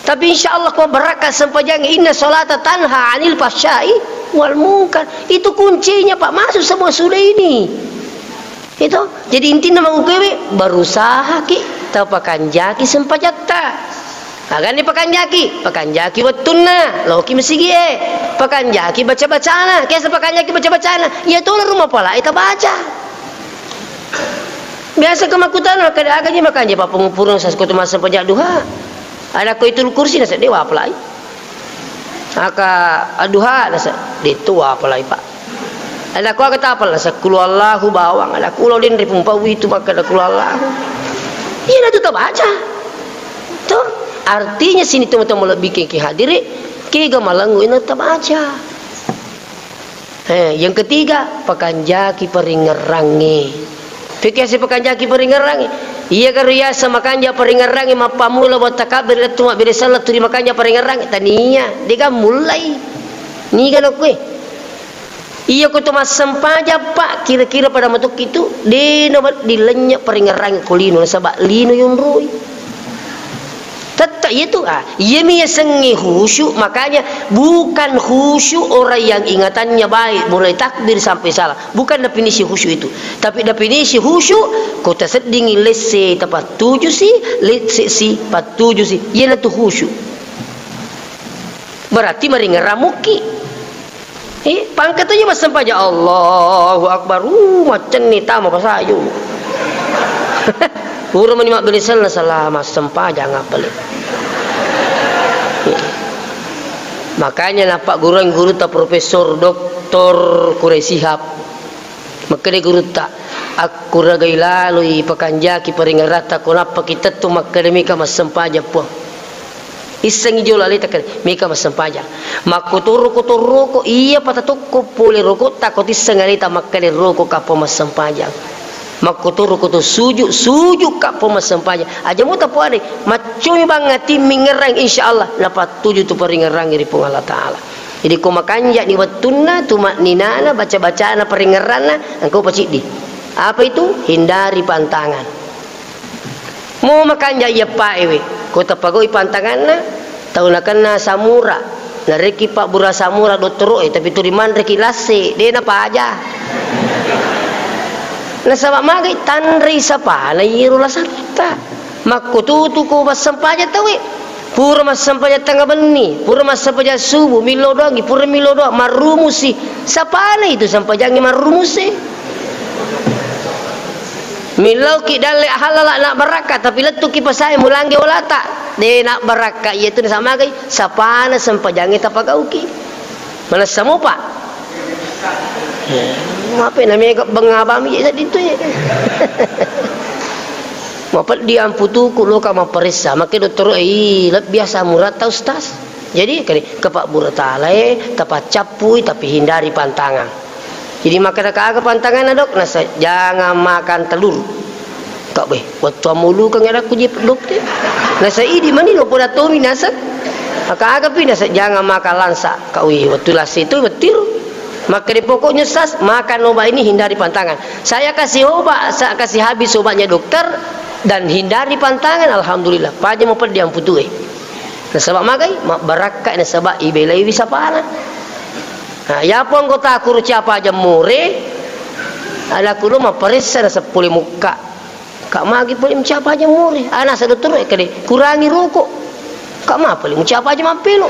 Tapi insya Allah ko barakka sempajang, inna salata tanha anil fahsyai wal munkar. Itu kuncinya, Pak, masuk semua sudah ini. Itu. Jadi intinya mau kewe berusaha ki, tapakanjaki sempajatta. Aganni pakanjaki, pakanjaki wettunna, loki masigi'e, pakanjaki baca-bacana, kesa pakanjaki baca-bacana, iya tona ruma palae tabaca. Biasa ke makkutana, kada aga ji makanja papangupurung saskoto massempajang duha. Ada ko itu kursi nasa dewa apalai. Aka aduha nasa detu apalai, Pak. Ada ko aga tapal nasa kulu Allahu bawang, ada kulo den ripumpa witu makkada kulu Allahu. Iya natu tabaca. To, artinya sini teman-teman lebih ke hadiri, kega malangu ina tabaca. Eh, yang ketiga, pakanjaki paringerrangnge. Pekkiasi pakanjaki paringerrangnge. Iya karo yasa makanja paringerrangnge, mappammula wa takabbir lettu mabbere salatu ri makanja paringerrangnge. Tania, dega mullai. Niga nokkoe. Iya ko to massempajang, Pak, kira-kira pada matokki tu, de nawedding lennye paringerrangnge ko lino, nasaba lino yonroi. Tette' iya tu, ah, iyami yasengnge khusyuk, makanya bukan khusyuk orang yang ingatannya baik, mulai takbir sampai salam. Bukan definisi khusyuk itu. Tapi definisi khusyuk, ko taseddingi lesse tapattuju si, lesse si pattuju si. Iyanatu khusyuk. Berarti maringerrang mukki. Eh, pangka tu je massempajang, Allahu Akbar. Uh, maccenni tama pasayu. Pura mani mabbere salna sala massempajang apale. Makanya nappagguruang gurutta Profesor Doktor Quraish Shihab. Makkeda gurutta, akkuragai laloi pakanjaki paringerratta ko nappa kitettu makkeda mika massempajang Puang. Issengngi jolo aleta kede, meka massempajang. Makkotoro-kotoro roko, iya patatokko pole rokotta, ko tisseng aleta makkede roko kappo massempajang. Makkotoro-koto suju, suju kappo massempajang. Aja muta poade, maccumi bang atimmi ngerrang, insya Allah, napattuju tu paringerrangi ri Puang Allah Ta'ala. Jadi ko makanjani wettunna, tumakninana, baca-bacana, paringerranna, engkau paciddi. Apa itu? Hindari pantangan. Mo makanja iyeppaewe, ko tapagau'i pantanganna, tau nakenna samura, narekki pabbura samura dottoro'e, tapi tuli manreki lasse, de napaja. Nasaba magai tanrei sapana iyero lasatta. Makkututu ko massempajang tauwe. Pura massempajang tengnga benni, pura massempajang subuh, millau doangngi, pura millau doang, marrumusi. Sapana itu sempajangnge marrumusi. Millauki dalle halala na barakka, tapi lettuki pasae mulangge walata. De na barakka, iya tu nasamagai, sapana sempajangnge tapagauki. Manessa mopa. Mape na mega bengabami je seddi tu ye. Mapeddi amputuku loka mapparessa, make dottoro, "Ih, lebbi asam urat ta, Ustaz." Jadi, kani, kepak buratalae, tapaccappui, tapi hindari pantangan. Jadi, makkeda ka aga pantanganna, Dok? Nasa, "Jangan makan telur." Kak, "Beh, wettu ammulukeng adakku je, Dok, te." Nasa, "Idi mani lo poda tomi nasa." Maka aga pi nasa, "Jangan makan langsa." Kak, "Wih, wettu lasi tu wettiru." Makkeda, "Pokoknya, Sas, makan obat ini, hindari pantangan." Saya kasih obat, saya kasih habis obatnya dokter, dan hindari pantangan, alhamdulillah. Paja mapeddi amputue. Nasaba magai, mabbarakka nasaba ibelaiwi sapana. Nah, yapo anggota kuru ciapa aja more, ada kuru maparessa na seppule mukka. Kak magi pole mucapa aja more. Ana sa dottoro e kade, kurangi rokok. Kak ma pole mucapa aja mappelo.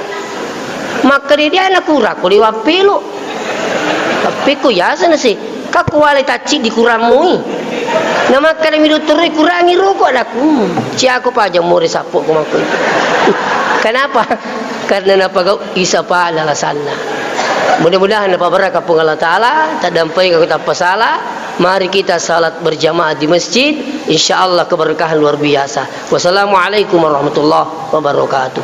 Makkeda dia na kura ko liwa pelo. Tapi ko yasa na se, kak kuwale tacci di kuramui. Na makkeda mi dottoro e kurangi rokok, adakku. Hmm, ciako paja more sappo ko makko itu. Kenapa? Karena napagau isa pa alasanna. Mudah-mudahan napabarakka Puang Allah Ta'ala, taddampengako tappa sala. Mari kita salat berjamaah di masjid, insya Allah keberkahan luar biasa. Wassalamualaikum warahmatullahi wabarakatuh.